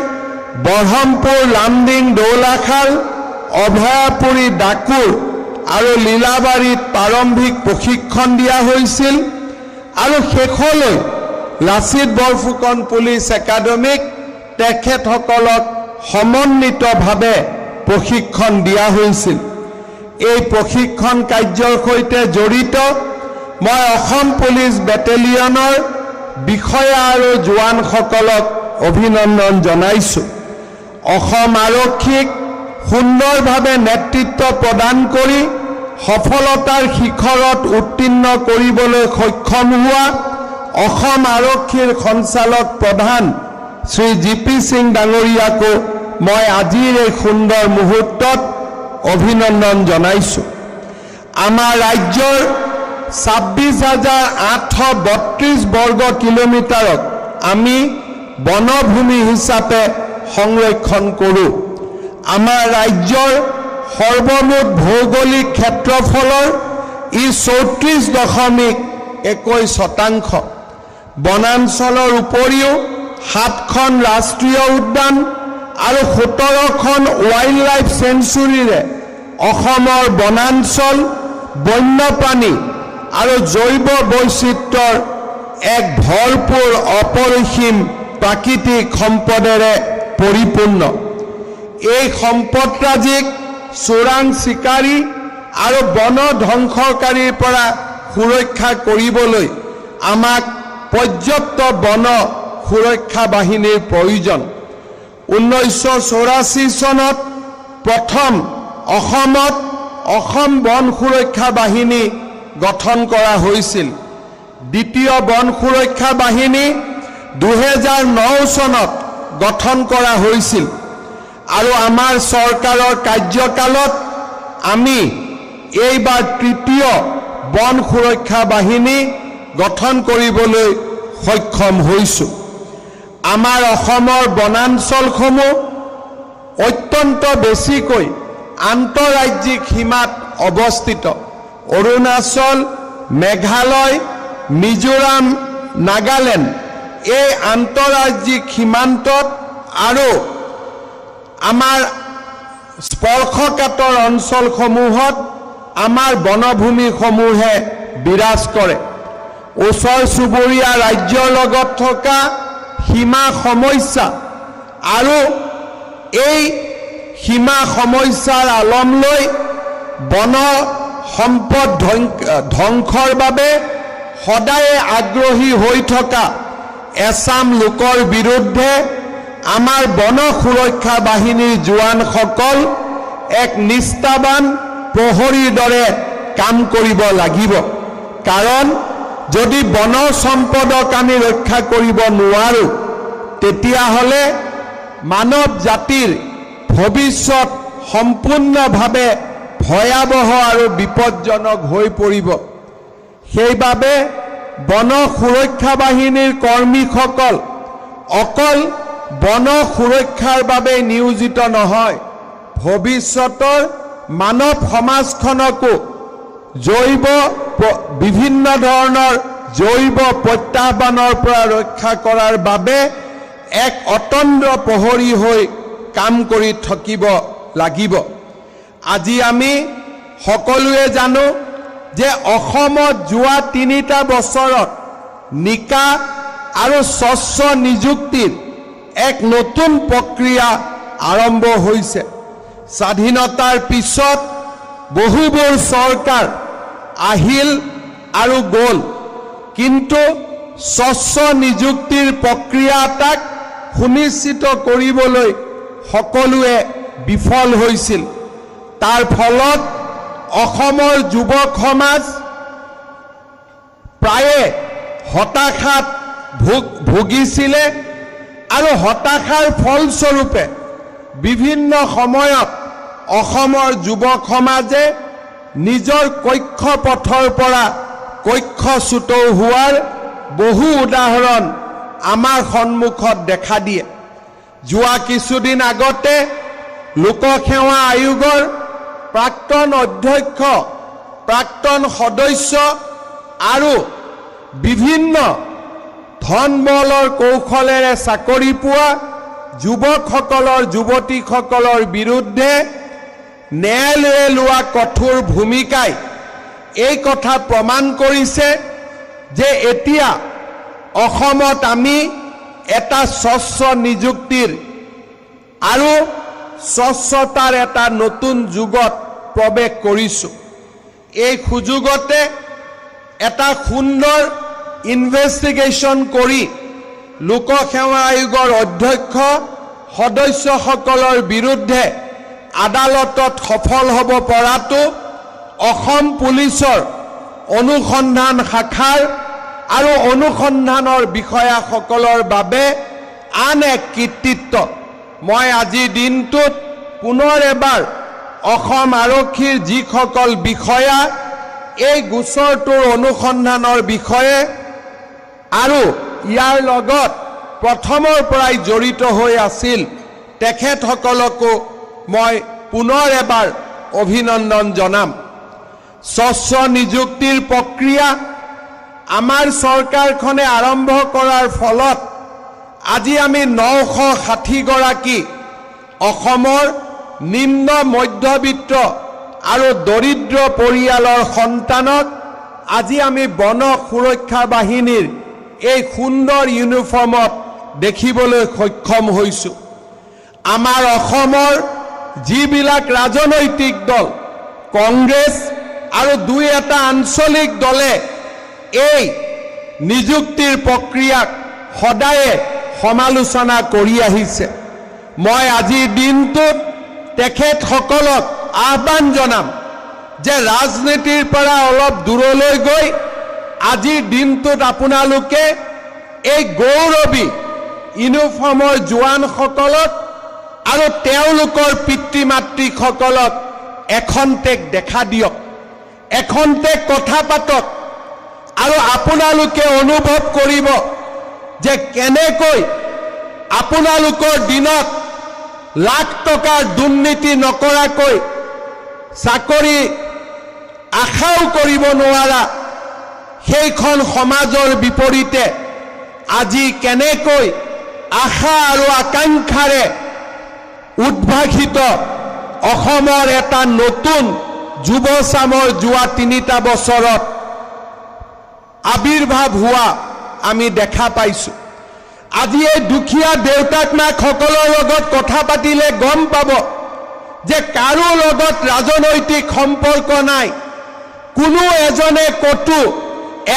বঢ়মপুৰ, লামডিং, দৌলাশাল, অভয়াপুৰী, ডাকুৰ আৰু লীলাবাৰীত প্ৰাৰম্ভিক প্ৰশিক্ষণ দিয়া হৈছিল আৰু শেষলৈ লাচিত বৰফুকন পুলিচ একাডেমীক তেখেতসকলক সমন্বিতভাৱে প্ৰশিক্ষণ দিয়া হৈছিল। এই প্ৰশিক্ষণ কাৰ্যৰ সৈতে জড়িত মই অসম পুলিচ বেটেলিয়নৰ বিষয়া আৰু জোৱানসকলক অভিনন্দন জনাইছোঁ। অসম আৰক্ষীক সুন্দৰভাৱে নেতৃত্ব প্ৰদান কৰি সফলতাৰ শিখৰত উত্তীৰ্ণ কৰিবলৈ সক্ষম হোৱা অসম আৰক্ষীৰ সঞ্চালক প্ৰধান শ্ৰী জি পি সিং ডাঙৰীয়াকো মই আজিৰ এই সুন্দৰ মুহূৰ্তত অভিনন্দন জনাইছোঁ। আমাৰ ৰাজ্যৰ 26,832 বৰ্গ কিলোমিটাৰক আমি বনভূমি হিচাপে সংৰক্ষণ কৰোঁ। আমাৰ ৰাজ্যৰ সৰ্বমুঠ ভৌগোলিক ক্ষেত্ৰফলৰ ই 34.21%। বনাঞ্চলৰ উপৰিও সাতখন ৰাষ্ট্ৰীয় উদ্যান আৰু 17খন ৱাইল্ড লাইফ চেঞ্চুৰীৰে অসমৰ বনাঞ্চল বন্যপ্ৰাণী আৰু জৈৱ বৈচিত্ৰ্যৰ এক ভৰপূৰ অপৰিসীম প্ৰাকৃতিক সম্পদেৰে পৰিপূৰ্ণ। এই সম্পদৰাজিক চোৰাং চিকাৰী আৰু বন ধ্বংসকাৰীৰ পৰা সুৰক্ষা কৰিবলৈ আমাক পৰ্যাপ্ত বন সুৰক্ষা বাহিনীৰ প্ৰয়োজন। 1984 চনত প্ৰথম অসমত অসম বন সুৰক্ষা বাহিনী গঠন কৰা হৈছিল। দ্বিতীয় বন সুৰক্ষা বাহিনী 2009 চনত গঠন কৰা হৈছিল আৰু আমাৰ চৰকাৰৰ কাৰ্যকালত আমি এইবাৰ তৃতীয় বন সুৰক্ষা বাহিনী গঠন কৰিবলৈ সক্ষম হৈছোঁ। আমাৰ অসমৰ বনাঞ্চলসমূহ অত্যন্ত বেছিকৈ আন্তঃৰাজ্যিক সীমাত অৱস্থিত। অৰুণাচল, মেঘালয়, মিজোৰাম, নাগালেণ্ড এই আন্তঃৰাজ্যিক সীমান্তত আৰু আমাৰ স্পৰ্শকাতৰ অঞ্চলসমূহত আমাৰ বনভূমিসমূহে বিৰাজ কৰে। ওচৰ চুবুৰীয়া ৰাজ্যৰ লগত থকা সীমা সমস্যা আৰু এই সীমা সমস্যাৰ আলম লৈ বন সম্পদ ধ্বংসৰ বাবে সদায়ে আগ্ৰহী হৈ থকা এচাম লোকৰ বিৰুদ্ধে আমাৰ বন সুৰক্ষা বাহিনীৰ জোৱানসকল এক নিষ্ঠাবান প্ৰহৰীৰ দৰে কাম কৰিব লাগিব। কাৰণ যদি বন সম্পদক আমি ৰক্ষা কৰিব নোৱাৰোঁ, তেতিয়াহ'লে মানৱ জাতিৰ ভৱিষ্যত সম্পূৰ্ণভাৱে ভয়াৱহ আৰু বিপদজনক হৈ পৰিব। সেইবাবে বন সুৰক্ষা বাহিনীৰ কৰ্মীসকল অকল বন সুৰক্ষাৰ বাবে নিয়োজিত নহয়, ভৱিষ্যতৰ মানৱ সমাজখনকো জৈৱ বিভিন্ন ধৰণৰ জৈৱ প্ৰত্যাহ্বানৰ পৰা ৰক্ষা কৰাৰ বাবে এক অতন্দ্ৰ প্ৰহৰী হৈ কাম কৰি থাকিব লাগিব। আজি আমি সকলোৱে জানো যে অসমত যোৱা 3টা বছৰত নিকা আৰু স্বচ্ছ নিযুক্তিৰ এক নতুন প্ৰক্ৰিয়া আৰম্ভ হৈছে। স্বাধীনতাৰ পিছত বহুবোৰ চৰকাৰ আহিল আৰু গ'ল, কিন্তু স্বচ্ছ নিযুক্তিৰ প্ৰক্ৰিয়া এটাক সুনিশ্চিত কৰিবলৈ সকলোৱে বিফল হৈছিল। তাৰ ফলত অসমৰ যুৱক সমাজ প্ৰায়ে হতাশাত ভুগিছিলে আৰু হতাশাৰ ফলস্বৰূপে বিভিন্ন সময়ত অসমৰ যুৱক সমাজে নিজৰ কক্ষপথৰ পৰা কক্ষচ্যুত হোৱাৰ বহু উদাহৰণ আমাৰ সন্মুখত দেখা দিয়ে। যোৱা কিছুদিন আগতে লোকসেৱা আয়োগৰ প্ৰাক্তন অধ্যক্ষ, প্ৰাক্তন সদস্য আৰু বিভিন্ন ধন বলৰ কৌশলেৰে চাকৰি পোৱা যুৱকসকলৰ, যুৱতীসকলৰ বিৰুদ্ধে ন্যায়ালয়ে লোৱা কঠোৰ ভূমিকাই এই কথা প্ৰমাণ কৰিছে যে এতিয়া অসমত আমি এটা স্বচ্ছ নিযুক্তিৰ আৰু স্বচ্ছতাৰ এটা নতুন যুগত প্ৰৱেশ কৰিছোঁ। এই সুযোগতে এটা সুন্দৰ ইনভেষ্টিগেশ্যন কৰি লোকসেৱা আয়োগৰ অধ্যক্ষ সদস্যসকলৰ বিৰুদ্ধে আদালতত সফল হ'ব পৰাটো অসম পুলিচৰ অনুসন্ধান শাখাৰ আৰু অনুসন্ধানৰ বিষয়াসকলৰ বাবে আন এক কৃতিত্ব। মই আজিৰ দিনটোত পুনৰ এবাৰ অসম আৰক্ষীৰ যিসকল বিষয়া এই গোচৰটোৰ অনুসন্ধানৰ বিষয়ে আৰু ইয়াৰ লগত প্ৰথমৰ পৰাই জড়িত হৈ আছিল, তেখেতসকলকো মই পুনৰ এবাৰ অভিনন্দন জনাম। স্বচ্ছ নিযুক্তিৰ প্ৰক্ৰিয়া আমাৰ চৰকাৰখনে আৰম্ভ কৰাৰ ফলত আজি আমি 960গৰাকী অসমৰ নিম্ন মধ্যবিত্ত আৰু দৰিদ্ৰ পৰিয়ালৰ সন্তানক আজি আমি বন সুৰক্ষা বাহিনীৰ এই সুন্দৰ ইউনিফৰ্মত দেখিবলৈ সক্ষম হৈছোঁ। আমাৰ অসমৰ যিবিলাক ৰাজনৈতিক দল, কংগ্ৰেছ আৰু দুই এটা আঞ্চলিক দলে এই নিযুক্তিৰ প্ৰক্ৰিয়াক সদায়ে সমালোচনা কৰি আহিছে, মই আজিৰ দিনটোত তেখেতসকলক আহ্বান জনাম যে ৰাজনীতিৰ পৰা অলপ দূৰলৈ গৈ আজিৰ দিনটোত আপোনালোকে এই গৌৰৱী ইউনিফৰ্মৰ জোৱানসকলক আৰু তেওঁলোকৰ পিতৃ মাতৃসকলক এখন্তেক দেখা দিয়ক, এখন্তেক কথা পাতক আৰু আপোনালোকে অনুভৱ কৰিব যে কেনেকৈ আপোনালোকৰ দিনত লাখ টকাৰ দুৰ্নীতি নকৰাকৈ চাকৰি আশাও কৰিব নোৱাৰা সেইখন সমাজৰ বিপৰীতে আজি কেনেকৈ আশা আৰু আকাংক্ষাৰে উদ্ভাসিত অসমৰ এটা নতুন যুৱচামৰ যোৱা 3টা বছৰত আৱিৰ্ভাৱ হোৱা আমি দেখা পাইছোঁ। আজি এই দুখীয়া দেউতাক মাকসকলৰ লগত কথা পাতিলে গম পাব যে কাৰো লগত ৰাজনৈতিক সম্পৰ্ক নাই, কোনো এজনে ক'তো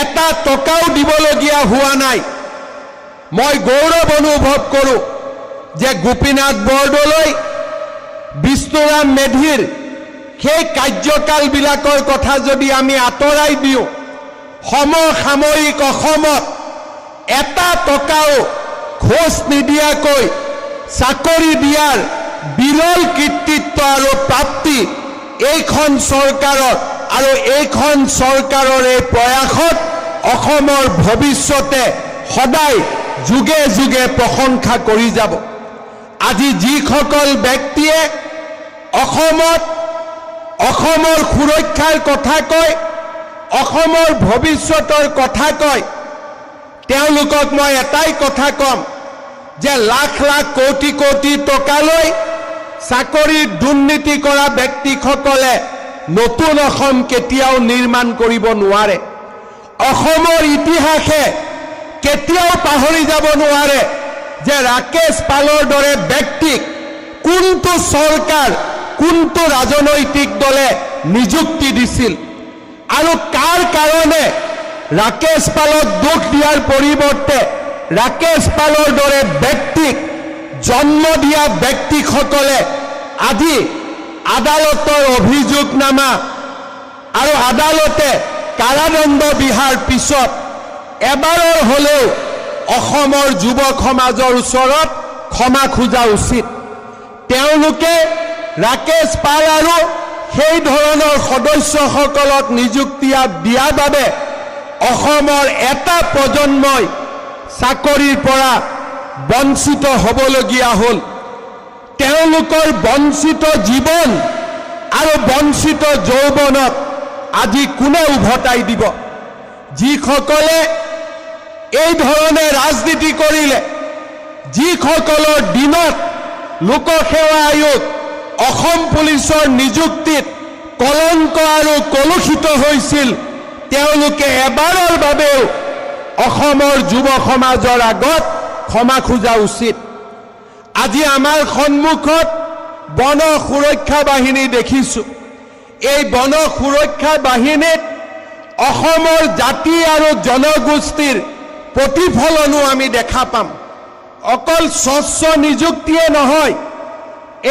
এটা টকাও দিবলগীয়া হোৱা নাই। মই গৌৰৱ অনুভৱ কৰোঁ যে গোপীনাথ বৰদলৈ, বিষ্ণুৰাম মেধিৰ সেই কাৰ্যকালবিলাকৰ কথা যদি আমি আঁতৰাই দিওঁ, সমসাময়িক অসমত এটা টকাও ঘোচ নিদিয়াকৈ চাকৰি দিয়াৰ বিৰল কৃতিত্ব আৰু প্ৰাপ্তি এইখন চৰকাৰৰ আৰু এইখন চৰকাৰৰ এই প্ৰয়াসত অসমৰ ভৱিষ্যতে সদায় যুগে যুগে প্ৰশংসা কৰি যাব। আজি যিসকল ব্যক্তিয়ে অসমত অসমৰ সুৰক্ষাৰ কথা কয়, অসমৰ ভৱিষ্যতৰ কথা কয়, তেওঁলোকক মই এটাই কথা ক'ম যে লাখ লাখ কোটি কোটি টকালৈ চাকৰিৰ দুৰ্নীতি কৰা ব্যক্তিসকলে নতুন অসম কেতিয়াও নিৰ্মাণ কৰিব নোৱাৰে। অসমৰ ইতিহাসে কেতিয়াও পাহৰি যাব নোৱাৰে যে ৰাকেশ পালৰ দৰে ব্যক্তিক কোনটো চৰকাৰ, কোনটো ৰাজনৈতিক দলে নিযুক্তি দিছিল আৰু কাৰ কাৰণে ৰাকেশ পালক দোষ দিয়াৰ পৰিৱৰ্তে ৰাকেশ পালৰ দৰে ব্যক্তিক জন্ম দিয়া ব্যক্তিসকলে আজি আদালতৰ অভিযোগনামা আৰু আদালতে কাৰাদণ্ড বিহাৰ পিছত এবাৰৰ হলেও অসমৰ যুৱক সমাজৰ ওচৰত ক্ষমা খোজা উচিত। তেওঁলোকে ৰাকেশ পাল আৰু সেই ধৰণৰ সদস্যসকলক নিযুক্তি দিয়াৰ বাবে অসমৰ এটা প্ৰজন্মই চাকৰিৰ পৰা বঞ্চিত হ'বলগীয়া হ'ল। তেওঁলোকৰ বঞ্চিত জীৱন আৰু বঞ্চিত যৌৱনক আজি কোনে উভতাই দিব? যিসকলে এই ধৰণে ৰাজনীতি কৰিলে, যিসকলৰ দিনত লোকসেৱা আয়োগ, অসম পুলিচৰ নিযুক্তিত কলংক আৰু কলুষিত হৈছিল, তেওঁলোকে এবাৰৰ বাবেও অসমৰ যুৱ সমাজৰ আগত ক্ষমা খোজা উচিত। আজি আমাৰ সন্মুখত বন সুৰক্ষা বাহিনী দেখিছোঁ। এই বন সুৰক্ষা বাহিনীত অসমৰ জাতি আৰু জনগোষ্ঠীৰ প্ৰতিফলনো আমি দেখা পাম। অকল স্বচ্ছ নিযুক্তিয়ে নহয়,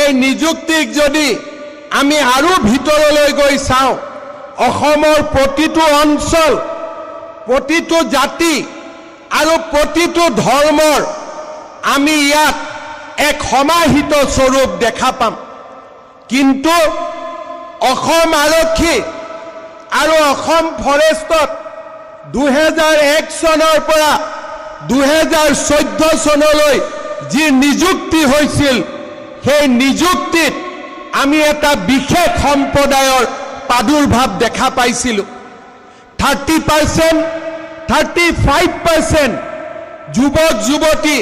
এই নিযুক্তিক যদি আমি আৰু ভিতৰলৈ গৈ চাওঁ, অসমৰ প্ৰতিটো অঞ্চল, প্ৰতিটো জাতি আৰু প্ৰতিটো ধৰ্মৰ আমি ইয়াত এক সমাহিত স্বৰূপ দেখা পাম। কিন্তু অসম আৰক্ষী আৰু অসম ফৰেষ্টত 2001 চনৰ পৰা 2014 চনলৈ যি নিযুক্তি হৈছিল, সেই নিযুক্তিত আমি এটা বিশেষ সম্প্ৰদায়ৰ প্ৰাদুৰ্ভাৱ দেখা পাইছিলোঁ। 30%, 35% যুৱক যুৱতী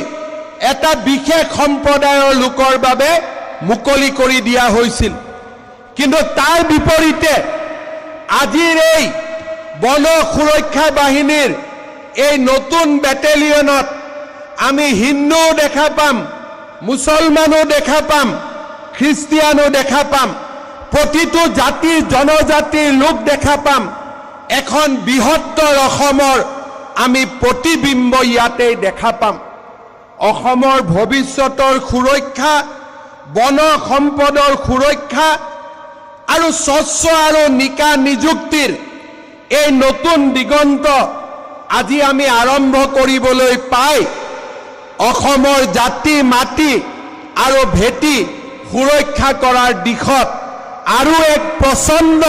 এটা বিশেষ সম্প্ৰদায়ৰ লোকৰ বাবে মুকলি কৰি দিয়া হৈছিল। কিন্তু তাৰ বিপৰীতে আজিৰ এই বন সুৰক্ষা বাহিনীৰ এই নতুন বেটেলিয়নত আমি হিন্দুও দেখা পাম, মুছলমানো দেখা পাম, খ্ৰীষ্টিয়ানো দেখা পাম, প্ৰতিটো জাতিৰ জনজাতিৰ লোক দেখা পাম। এখন বৃহত্তৰ অসমৰ আমি প্ৰতিবিম্ব ইয়াতেই দেখা পাম। অসমৰ ভৱিষ্যতৰ সুৰক্ষা, বন সম্পদৰ সুৰক্ষা আৰু স্বচ্ছ আৰু নিকা নিযুক্তিৰ এই নতুন দিগন্ত আজি আমি আৰম্ভ কৰিবলৈ পাই অসমৰ জাতি, মাটি আৰু ভেটি সুৰক্ষা কৰাৰ দিশত আৰু এক প্ৰচণ্ড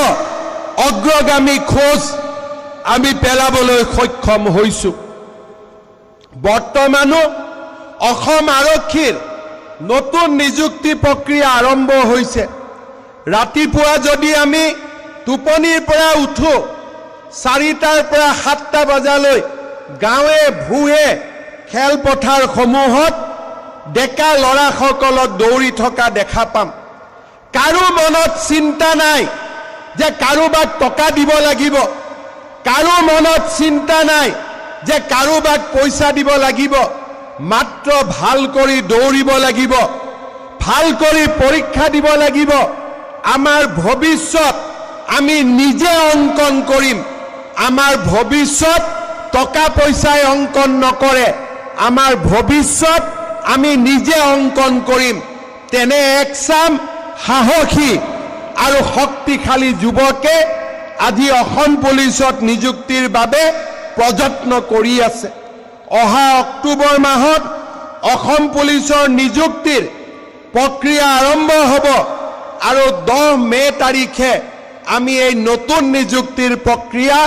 অগ্ৰগামী খোজ আমি পেলাবলৈ সক্ষম হৈছোঁ। বৰ্তমানো অসম আৰক্ষীৰ নতুন নিযুক্তি প্ৰক্ৰিয়া আৰম্ভ হৈছে। ৰাতিপুৱা যদি আমি টোপনিৰ পৰা উঠো, 4টাৰ পৰা 7টা বজালৈ গাঁৱে ভূঞে খেলপথাৰসমূহত ডেকা ল'ৰাসকলক দৌৰি থকা দেখা পাম। কাৰো মনত চিন্তা নাই যে কাৰোবাক টকা দিব লাগিব, কাৰো মনত চিন্তা নাই যে কাৰোবাক পইচা দিব লাগিব। মাত্ৰ ভাল কৰি দৌৰিব লাগিব, ভাল কৰি পৰীক্ষা দিব লাগিব। আমাৰ ভৱিষ্যত আমি নিজে অংকন কৰিম। আমাৰ ভৱিষ্যত টকা পইচাই অংকন নকৰে, আমাৰ ভৱিষ্যত আমি নিজে অংকন কৰিম। তেনে এক চাম সাহসী আৰু শক্তিশালী যুৱকে আজি অসম পুলিচত নিযুক্তিৰ বাবে প্ৰযত্ন কৰি আছে। অহা অক্টোবৰ মাহত অসম পুলিচৰ নিযুক্তিৰ প্ৰক্ৰিয়া আৰম্ভ হ'ব আৰু 10 মে' তাৰিখে আমি এই নতুন নিযুক্তিৰ প্ৰক্ৰিয়া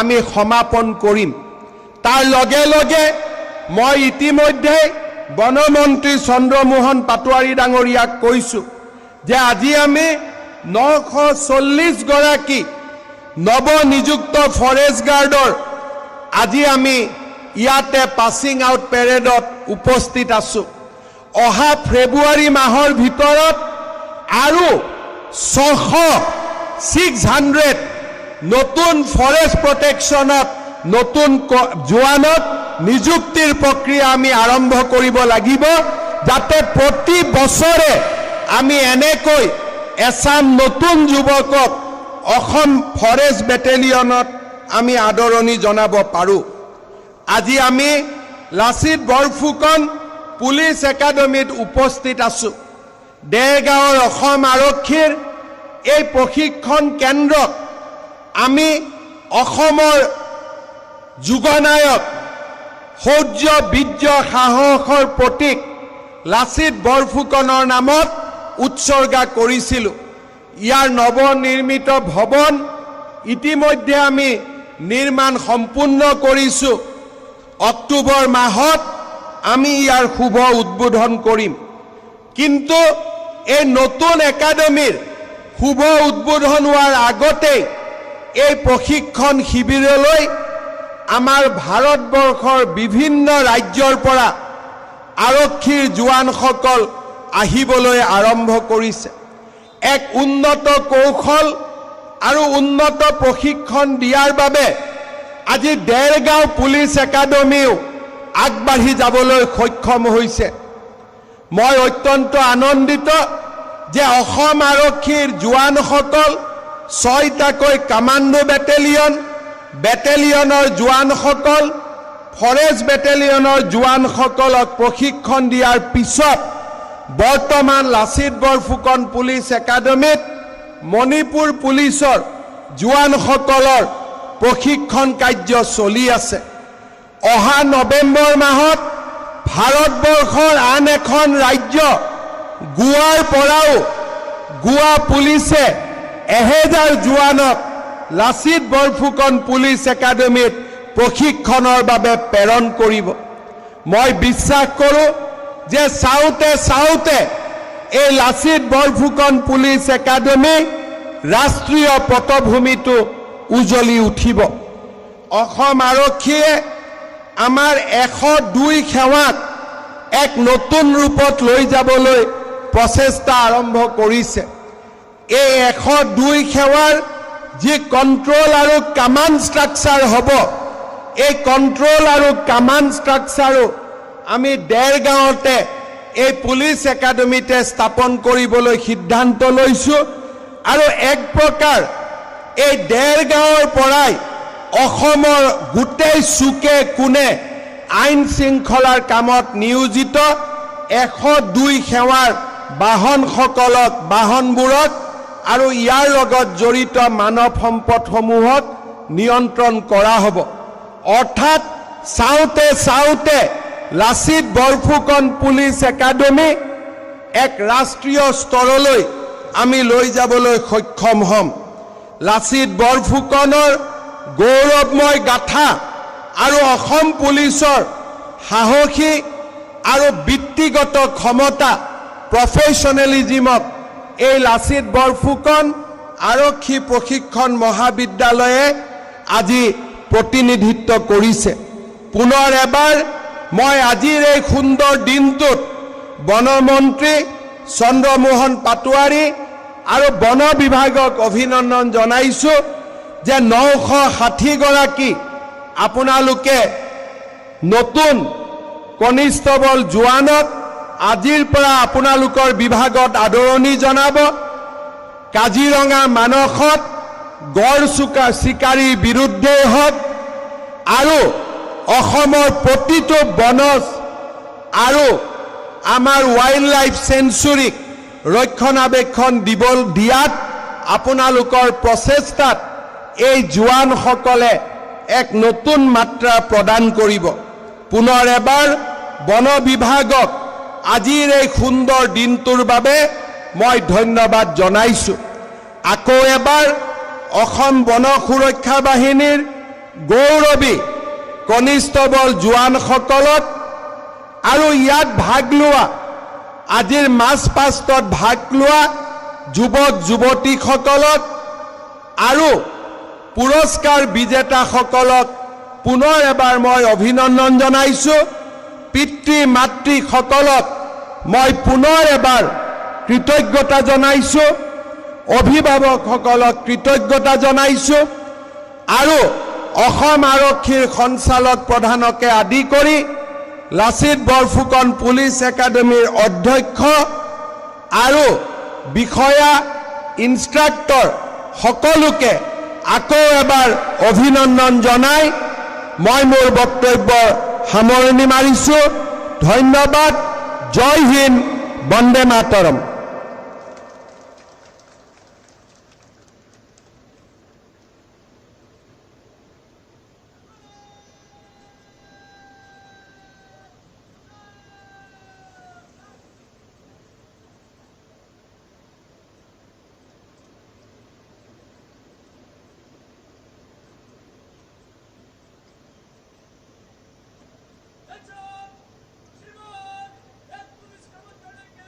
আমি সমাপন কৰিম। তাৰ লগে লগে মই ইতিমধ্যে বনমন্ত্ৰী চন্দ্ৰমোহন পাটোৱাৰী ডাঙৰীয়াক কৈছোঁ যে আজি আমি 940 গৰাকী নৱনিযুক্ত ফৰেষ্ট গাৰ্ডৰ আজি আমি ইয়াতে পাছিং আউট পেৰেডত উপস্থিত আছোঁ। অহা ফেব্ৰুৱাৰী মাহৰ ভিতৰত আৰু 600, 600 নতুন ফৰেষ্ট প্ৰটেকশ্যনত নতুন জোৱানক নিযুক্তিৰ প্ৰক্ৰিয়া আমি আৰম্ভ কৰিব লাগিব, যাতে প্ৰতি বছৰে আমি এনেকৈ এচাম নতুন যুৱকক অসম ফৰেষ্ট বেটেলিয়নত আমি আদৰণি জনাব পাৰোঁ। আজি আমি লাচিত বৰফুকন পুলিচ একাডেমীত উপস্থিত আছোঁ। দেৰগাঁৱৰ অসম আৰক্ষীৰ এই প্ৰশিক্ষণ কেন্দ্ৰক আমি অসমৰ যুগনায়ক, শৌৰ্য, বীৰ্য, সাহসৰ প্ৰতীক লাচিত বৰফুকনৰ নামত উৎসৰ্গা কৰিছিলোঁ। ইয়াৰ নৱনিৰ্মিত ভৱন ইতিমধ্যে আমি নিৰ্মাণ সম্পূৰ্ণ কৰিছোঁ। অক্টোবৰ মাহত আমি ইয়াৰ শুভ উদ্বোধন কৰিম। কিন্তু এই নতুন একাডেমীৰ শুভ উদ্বোধন হোৱাৰ আগতেই এই প্ৰশিক্ষণ শিবিৰলৈ আমাৰ ভাৰতবৰ্ষৰ বিভিন্ন ৰাজ্যৰ পৰা আৰক্ষীৰ জোৱানসকল আহিবলৈ আৰম্ভ কৰিছে। এক উন্নত কৌশল আৰু উন্নত প্ৰশিক্ষণ দিয়াৰ বাবে আজি দেৰগাঁও পুলিচ একাডেমীও আগবাঢ়ি যাবলৈ সক্ষম হৈছে। মই অত্যন্ত আনন্দিত যে অসম আৰক্ষীৰ জোৱানসকল 6টাকৈ কামাণ্ডো বেটেলিয়ন, বেটেলিয়নৰ জোৱানসকল, ফৰেষ্ট বেটেলিয়নৰ জোৱানসকলক প্ৰশিক্ষণ দিয়াৰ পিছত বৰ্তমান লাচিত বৰফুকন পুলিচ একাডেমীত মণিপুৰ পুলিচৰ জোৱানসকলৰ প্ৰশিক্ষণ কাৰ্য চলি আছে। অহা নৱেম্বৰ মাহত ভাৰতবৰ্ষৰ আন এখন ৰাজ্য গোৱাৰ পৰাও গোৱা পুলিচে 1000 জোৱানক লাচিত বৰফুকন পুলিচ একাডেমীত প্ৰশিক্ষণৰ বাবে প্ৰেৰণ কৰিব। মই বিশ্বাস কৰোঁ যে চাওঁতে চাওঁতে এই লাচিত বৰফুকন পুলিচ একাডেমী ৰাষ্ট্ৰীয় পটভূমিটো উজ্বলি উঠিব। অসম আৰক্ষীয়ে আমাৰ 102 সেৱাক এক নতুন ৰূপত লৈ যাবলৈ প্ৰচেষ্টা আৰম্ভ কৰিছে। এই 102 সেৱাৰ যি কণ্ট্ৰল আৰু কামাণ্ড ষ্ট্ৰাকচাৰ হ'ব, এই কণ্ট্ৰল আৰু কামাণ্ড ষ্ট্ৰাকচাৰো আমি দেৰগাঁৱতে এই পুলিচ একাডেমীতে স্থাপন কৰিবলৈ সিদ্ধান্ত লৈছোঁ। আৰু এক প্ৰকাৰ এই দেৰগাঁৱৰ পৰাই অসমৰ গোটেই চুকে কোণে আইন শৃংখলাৰ কামত নিয়োজিত 102 সেৱাৰ বাহনসকলক, বাহনবোৰক আৰু ইয়াৰ লগত জড়িত মানৱ সম্পদসমূহক নিয়ন্ত্ৰণ কৰা হ'ব। অৰ্থাৎ চাওঁতে চাওঁতে লাচিত বৰফুকন পুলিচ একাডেমী এক ৰাষ্ট্ৰীয় স্তৰলৈ আমি লৈ যাবলৈ সক্ষম হ'ম। লাচিত বৰফুকনৰ গৌৰৱময় গাথা আৰু অসম পুলিচৰ সাহসী আৰু বৃত্তিগত ক্ষমতা, প্ৰফেশ্যনেলিজিমক এই লাচিত বৰফুকন আৰক্ষী প্ৰশিক্ষণ মহাবিদ্যালয়ে আজি প্ৰতিনিধিত্ব কৰিছে। পুনৰ এবাৰ মই আজিৰ এই সুন্দৰ দিনটোত বনমন্ত্ৰী চন্দ্ৰমোহন পাটোৱাৰী আৰু বন বিভাগক অভিনন্দন জনাইছোঁ যে 960গৰাকী আপোনালোকে নতুন কনিষ্টবল জোৱানক আজিৰ পৰা আপোনালোকৰ বিভাগত আদৰণি জনাব। কাজিৰঙা মানসত গড় চিকাৰীৰ বিৰুদ্ধেই হওক আৰু অসমৰ প্ৰতিটো বনজ আৰু আমাৰ ৱাইল্ড লাইফ চেঞ্চুৰীক ৰক্ষণাবেক্ষণ দিয়াত আপোনালোকৰ প্ৰচেষ্টাত এই জোৱানসকলে এক নতুন মাত্ৰা প্ৰদান কৰিব। পুনৰ এবাৰ বন বিভাগক আজিৰ এই সুন্দৰ দিনটোৰ বাবে মই ধন্যবাদ জনাইছোঁ। আকৌ এবাৰ অসম বন সুৰক্ষা বাহিনীৰ গৌৰৱী কনিষ্টবল জোৱানসকলক আৰু ইয়াত ভাগ লোৱা আজিৰ মাৰ্চ পাষ্টত ভাগ লোৱা যুৱক যুৱতীসকলক আৰু পুৰস্কাৰ বিজেতাসকলক পুনৰ এবাৰ মই অভিনন্দন জনাইছোঁ। পিতৃ মাতৃসকলক মই পুনৰ এবাৰ কৃতজ্ঞতা জনাইছোঁ, অভিভাৱকসকলক কৃতজ্ঞতা জনাইছোঁ আৰু অসম আৰক্ষীৰ সঞ্চালক প্ৰধানকে আদি কৰি লাচিত বৰফুকন পুলিচ একাডেমীৰ অধ্যক্ষ আৰু বিষয়া ইনষ্ট্ৰাক্টৰ সকলোকে আকৌ এবাৰ অভিনন্দন জনাই মই মোৰ বক্তব্যৰ সামৰণি মাৰিছোঁ। ধন্যবাদ। জয় হিন্দ, বন্দে মাতৰম। Shriman, एक पुलिस कर्मचारी के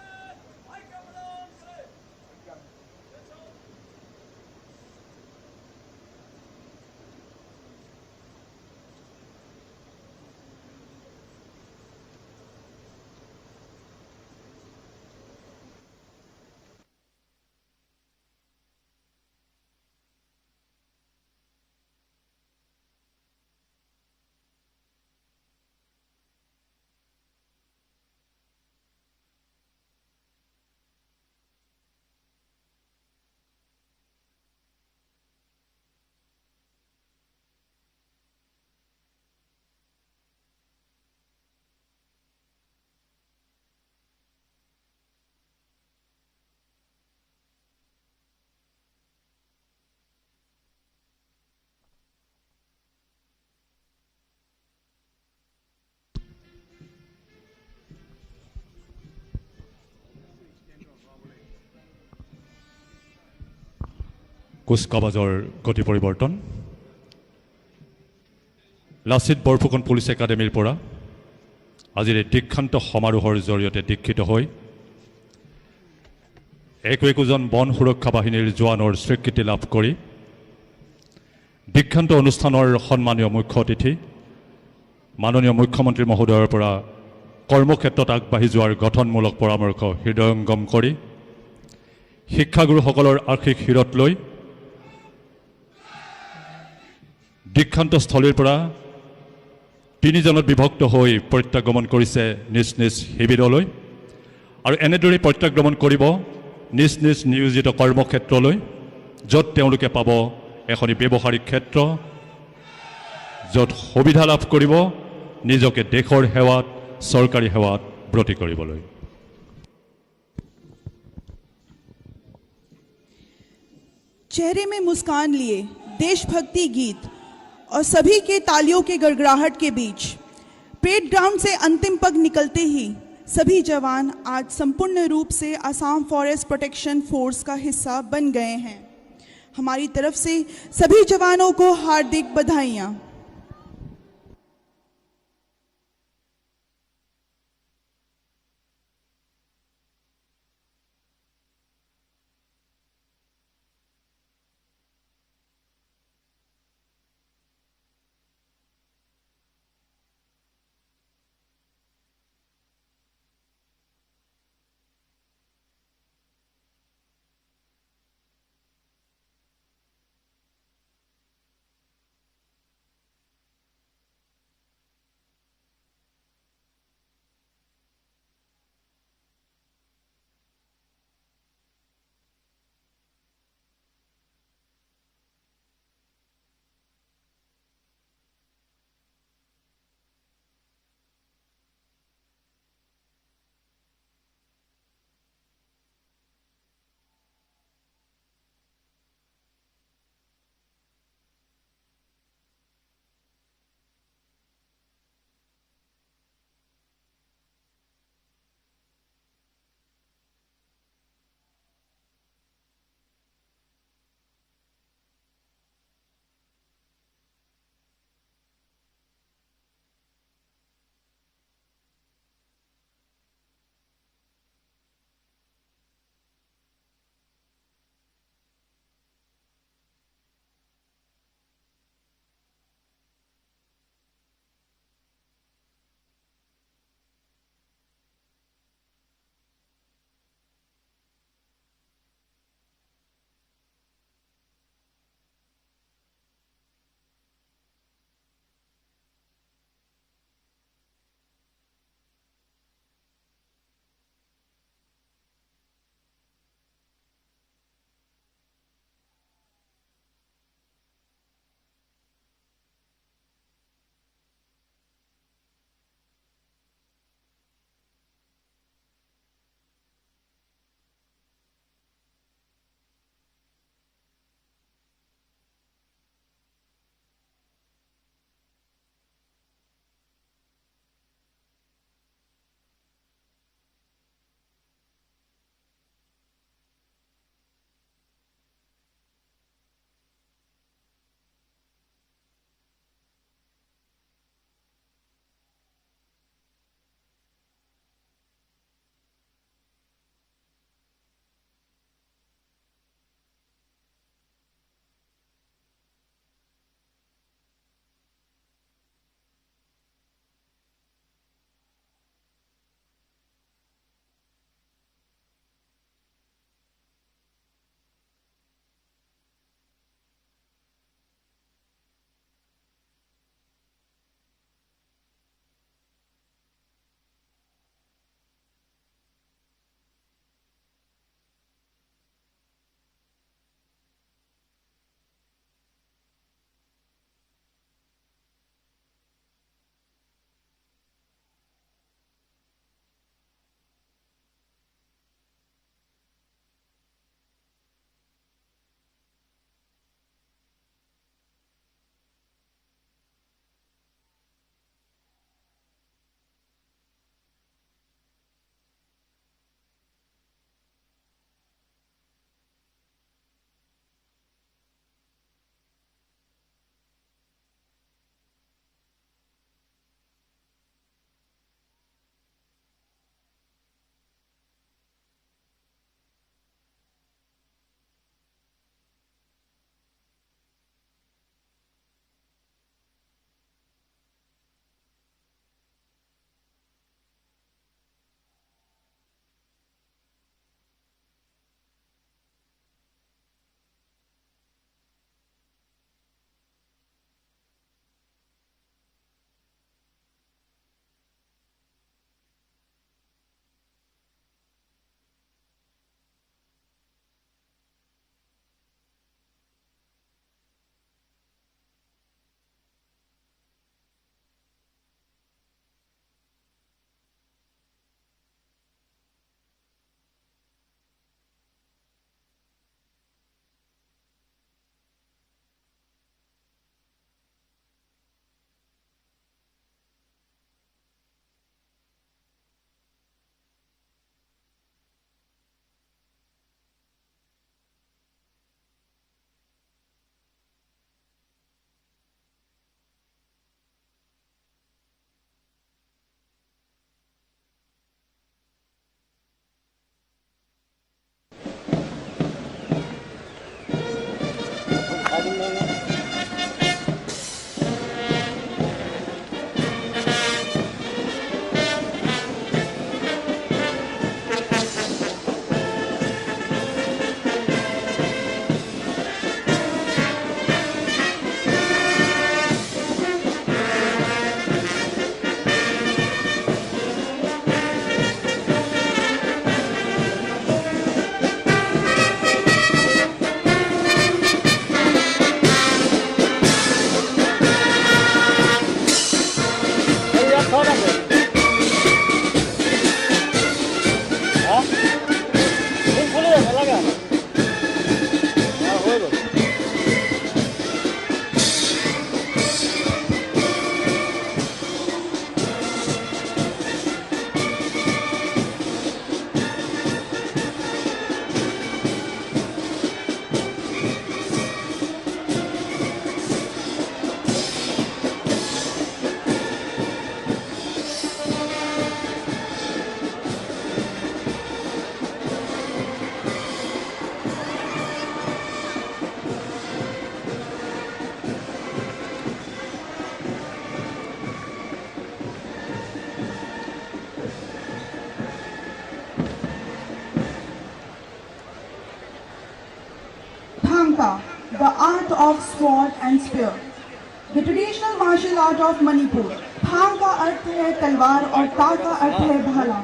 কুচকাৱাজৰ গতি পৰিৱৰ্তন। লাচিত বৰফুকন পুলিচ একাডেমীৰ পৰা আজিৰ এই দীক্ষান্ত সমাৰোহৰ জৰিয়তে দীক্ষিত হৈ একো একোজন বন সুৰক্ষা বাহিনীৰ জোৱানৰ স্বীকৃতি লাভ কৰি দীক্ষান্ত অনুষ্ঠানৰ সন্মানীয় মুখ্য অতিথি মাননীয় মুখ্যমন্ত্ৰী মহোদয়ৰ পৰা কৰ্মক্ষেত্ৰত আগবাঢ়ি যোৱাৰ গঠনমূলক পৰামৰ্শ হৃদয়ংগম কৰি শিক্ষাগুৰুসকলৰ আশীষ শিৰত লৈ দীক্ষান্তস্থলীৰ পৰা তিনিজনত বিভক্ত হৈ প্ৰত্যাগমন কৰিছে নিজ নিজ শিবিৰলৈ আৰু এনেদৰেই প্ৰত্যাগমন কৰিব নিজ নিজ নিয়োজিত কৰ্মক্ষেত্ৰলৈ, য'ত তেওঁলোকে পাব এখনি ব্যৱহাৰিক ক্ষেত্ৰ, য'ত সুবিধা লাভ কৰিব নিজকে দেশৰ সেৱাত, চৰকাৰী সেৱাত ব্ৰতী কৰিবলৈ। चेहरे में मुस्कान लिए देशभक्ति गीत और सभी के तालियों के गड़गड़ाहट के बीच परेड ग्राउंड से अंतिम पग निकलते ही सभी जवान आज संपूर्ण रूप से आसाम फॉरेस्ट प्रोटेक्शन फोर्स का हिस्सा बन गए हैं। हमारी तरफ से सभी जवानों को हार्दिक बधाइयाँ। Thangta, the art of sword and spear. The traditional martial art of Manipur. Thang का अर्थ है तलवार और ता का अर्थ है भाला।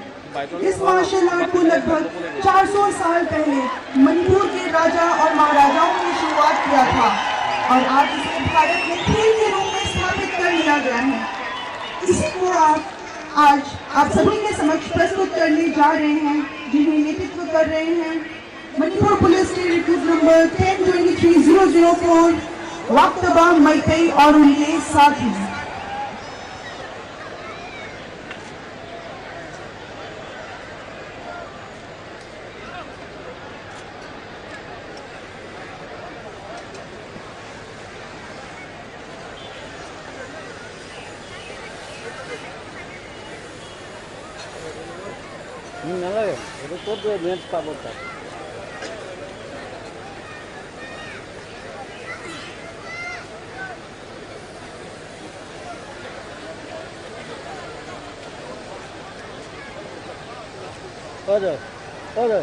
इस मार्शल आर्ट को लगभग 400 साल पहले मणिपुर के राजा और महाराजाओं ने शुरुआत किया था और आज इसे भारत में खेल के रूप में स्थापित कर लिया गया है। इसी को आप आज आप सभी के समक्ष प्रस्तुत करने जा रहे हैं, जिन्हें नेतृत्व कर रहे हैं मणिपुर पुलिस के रिक्रूट नंबर 1023004 वाक्तबा मैतई और उनके साथी। নালাগে, এইটো ক'ত মেচ পাব তাত। Order, order.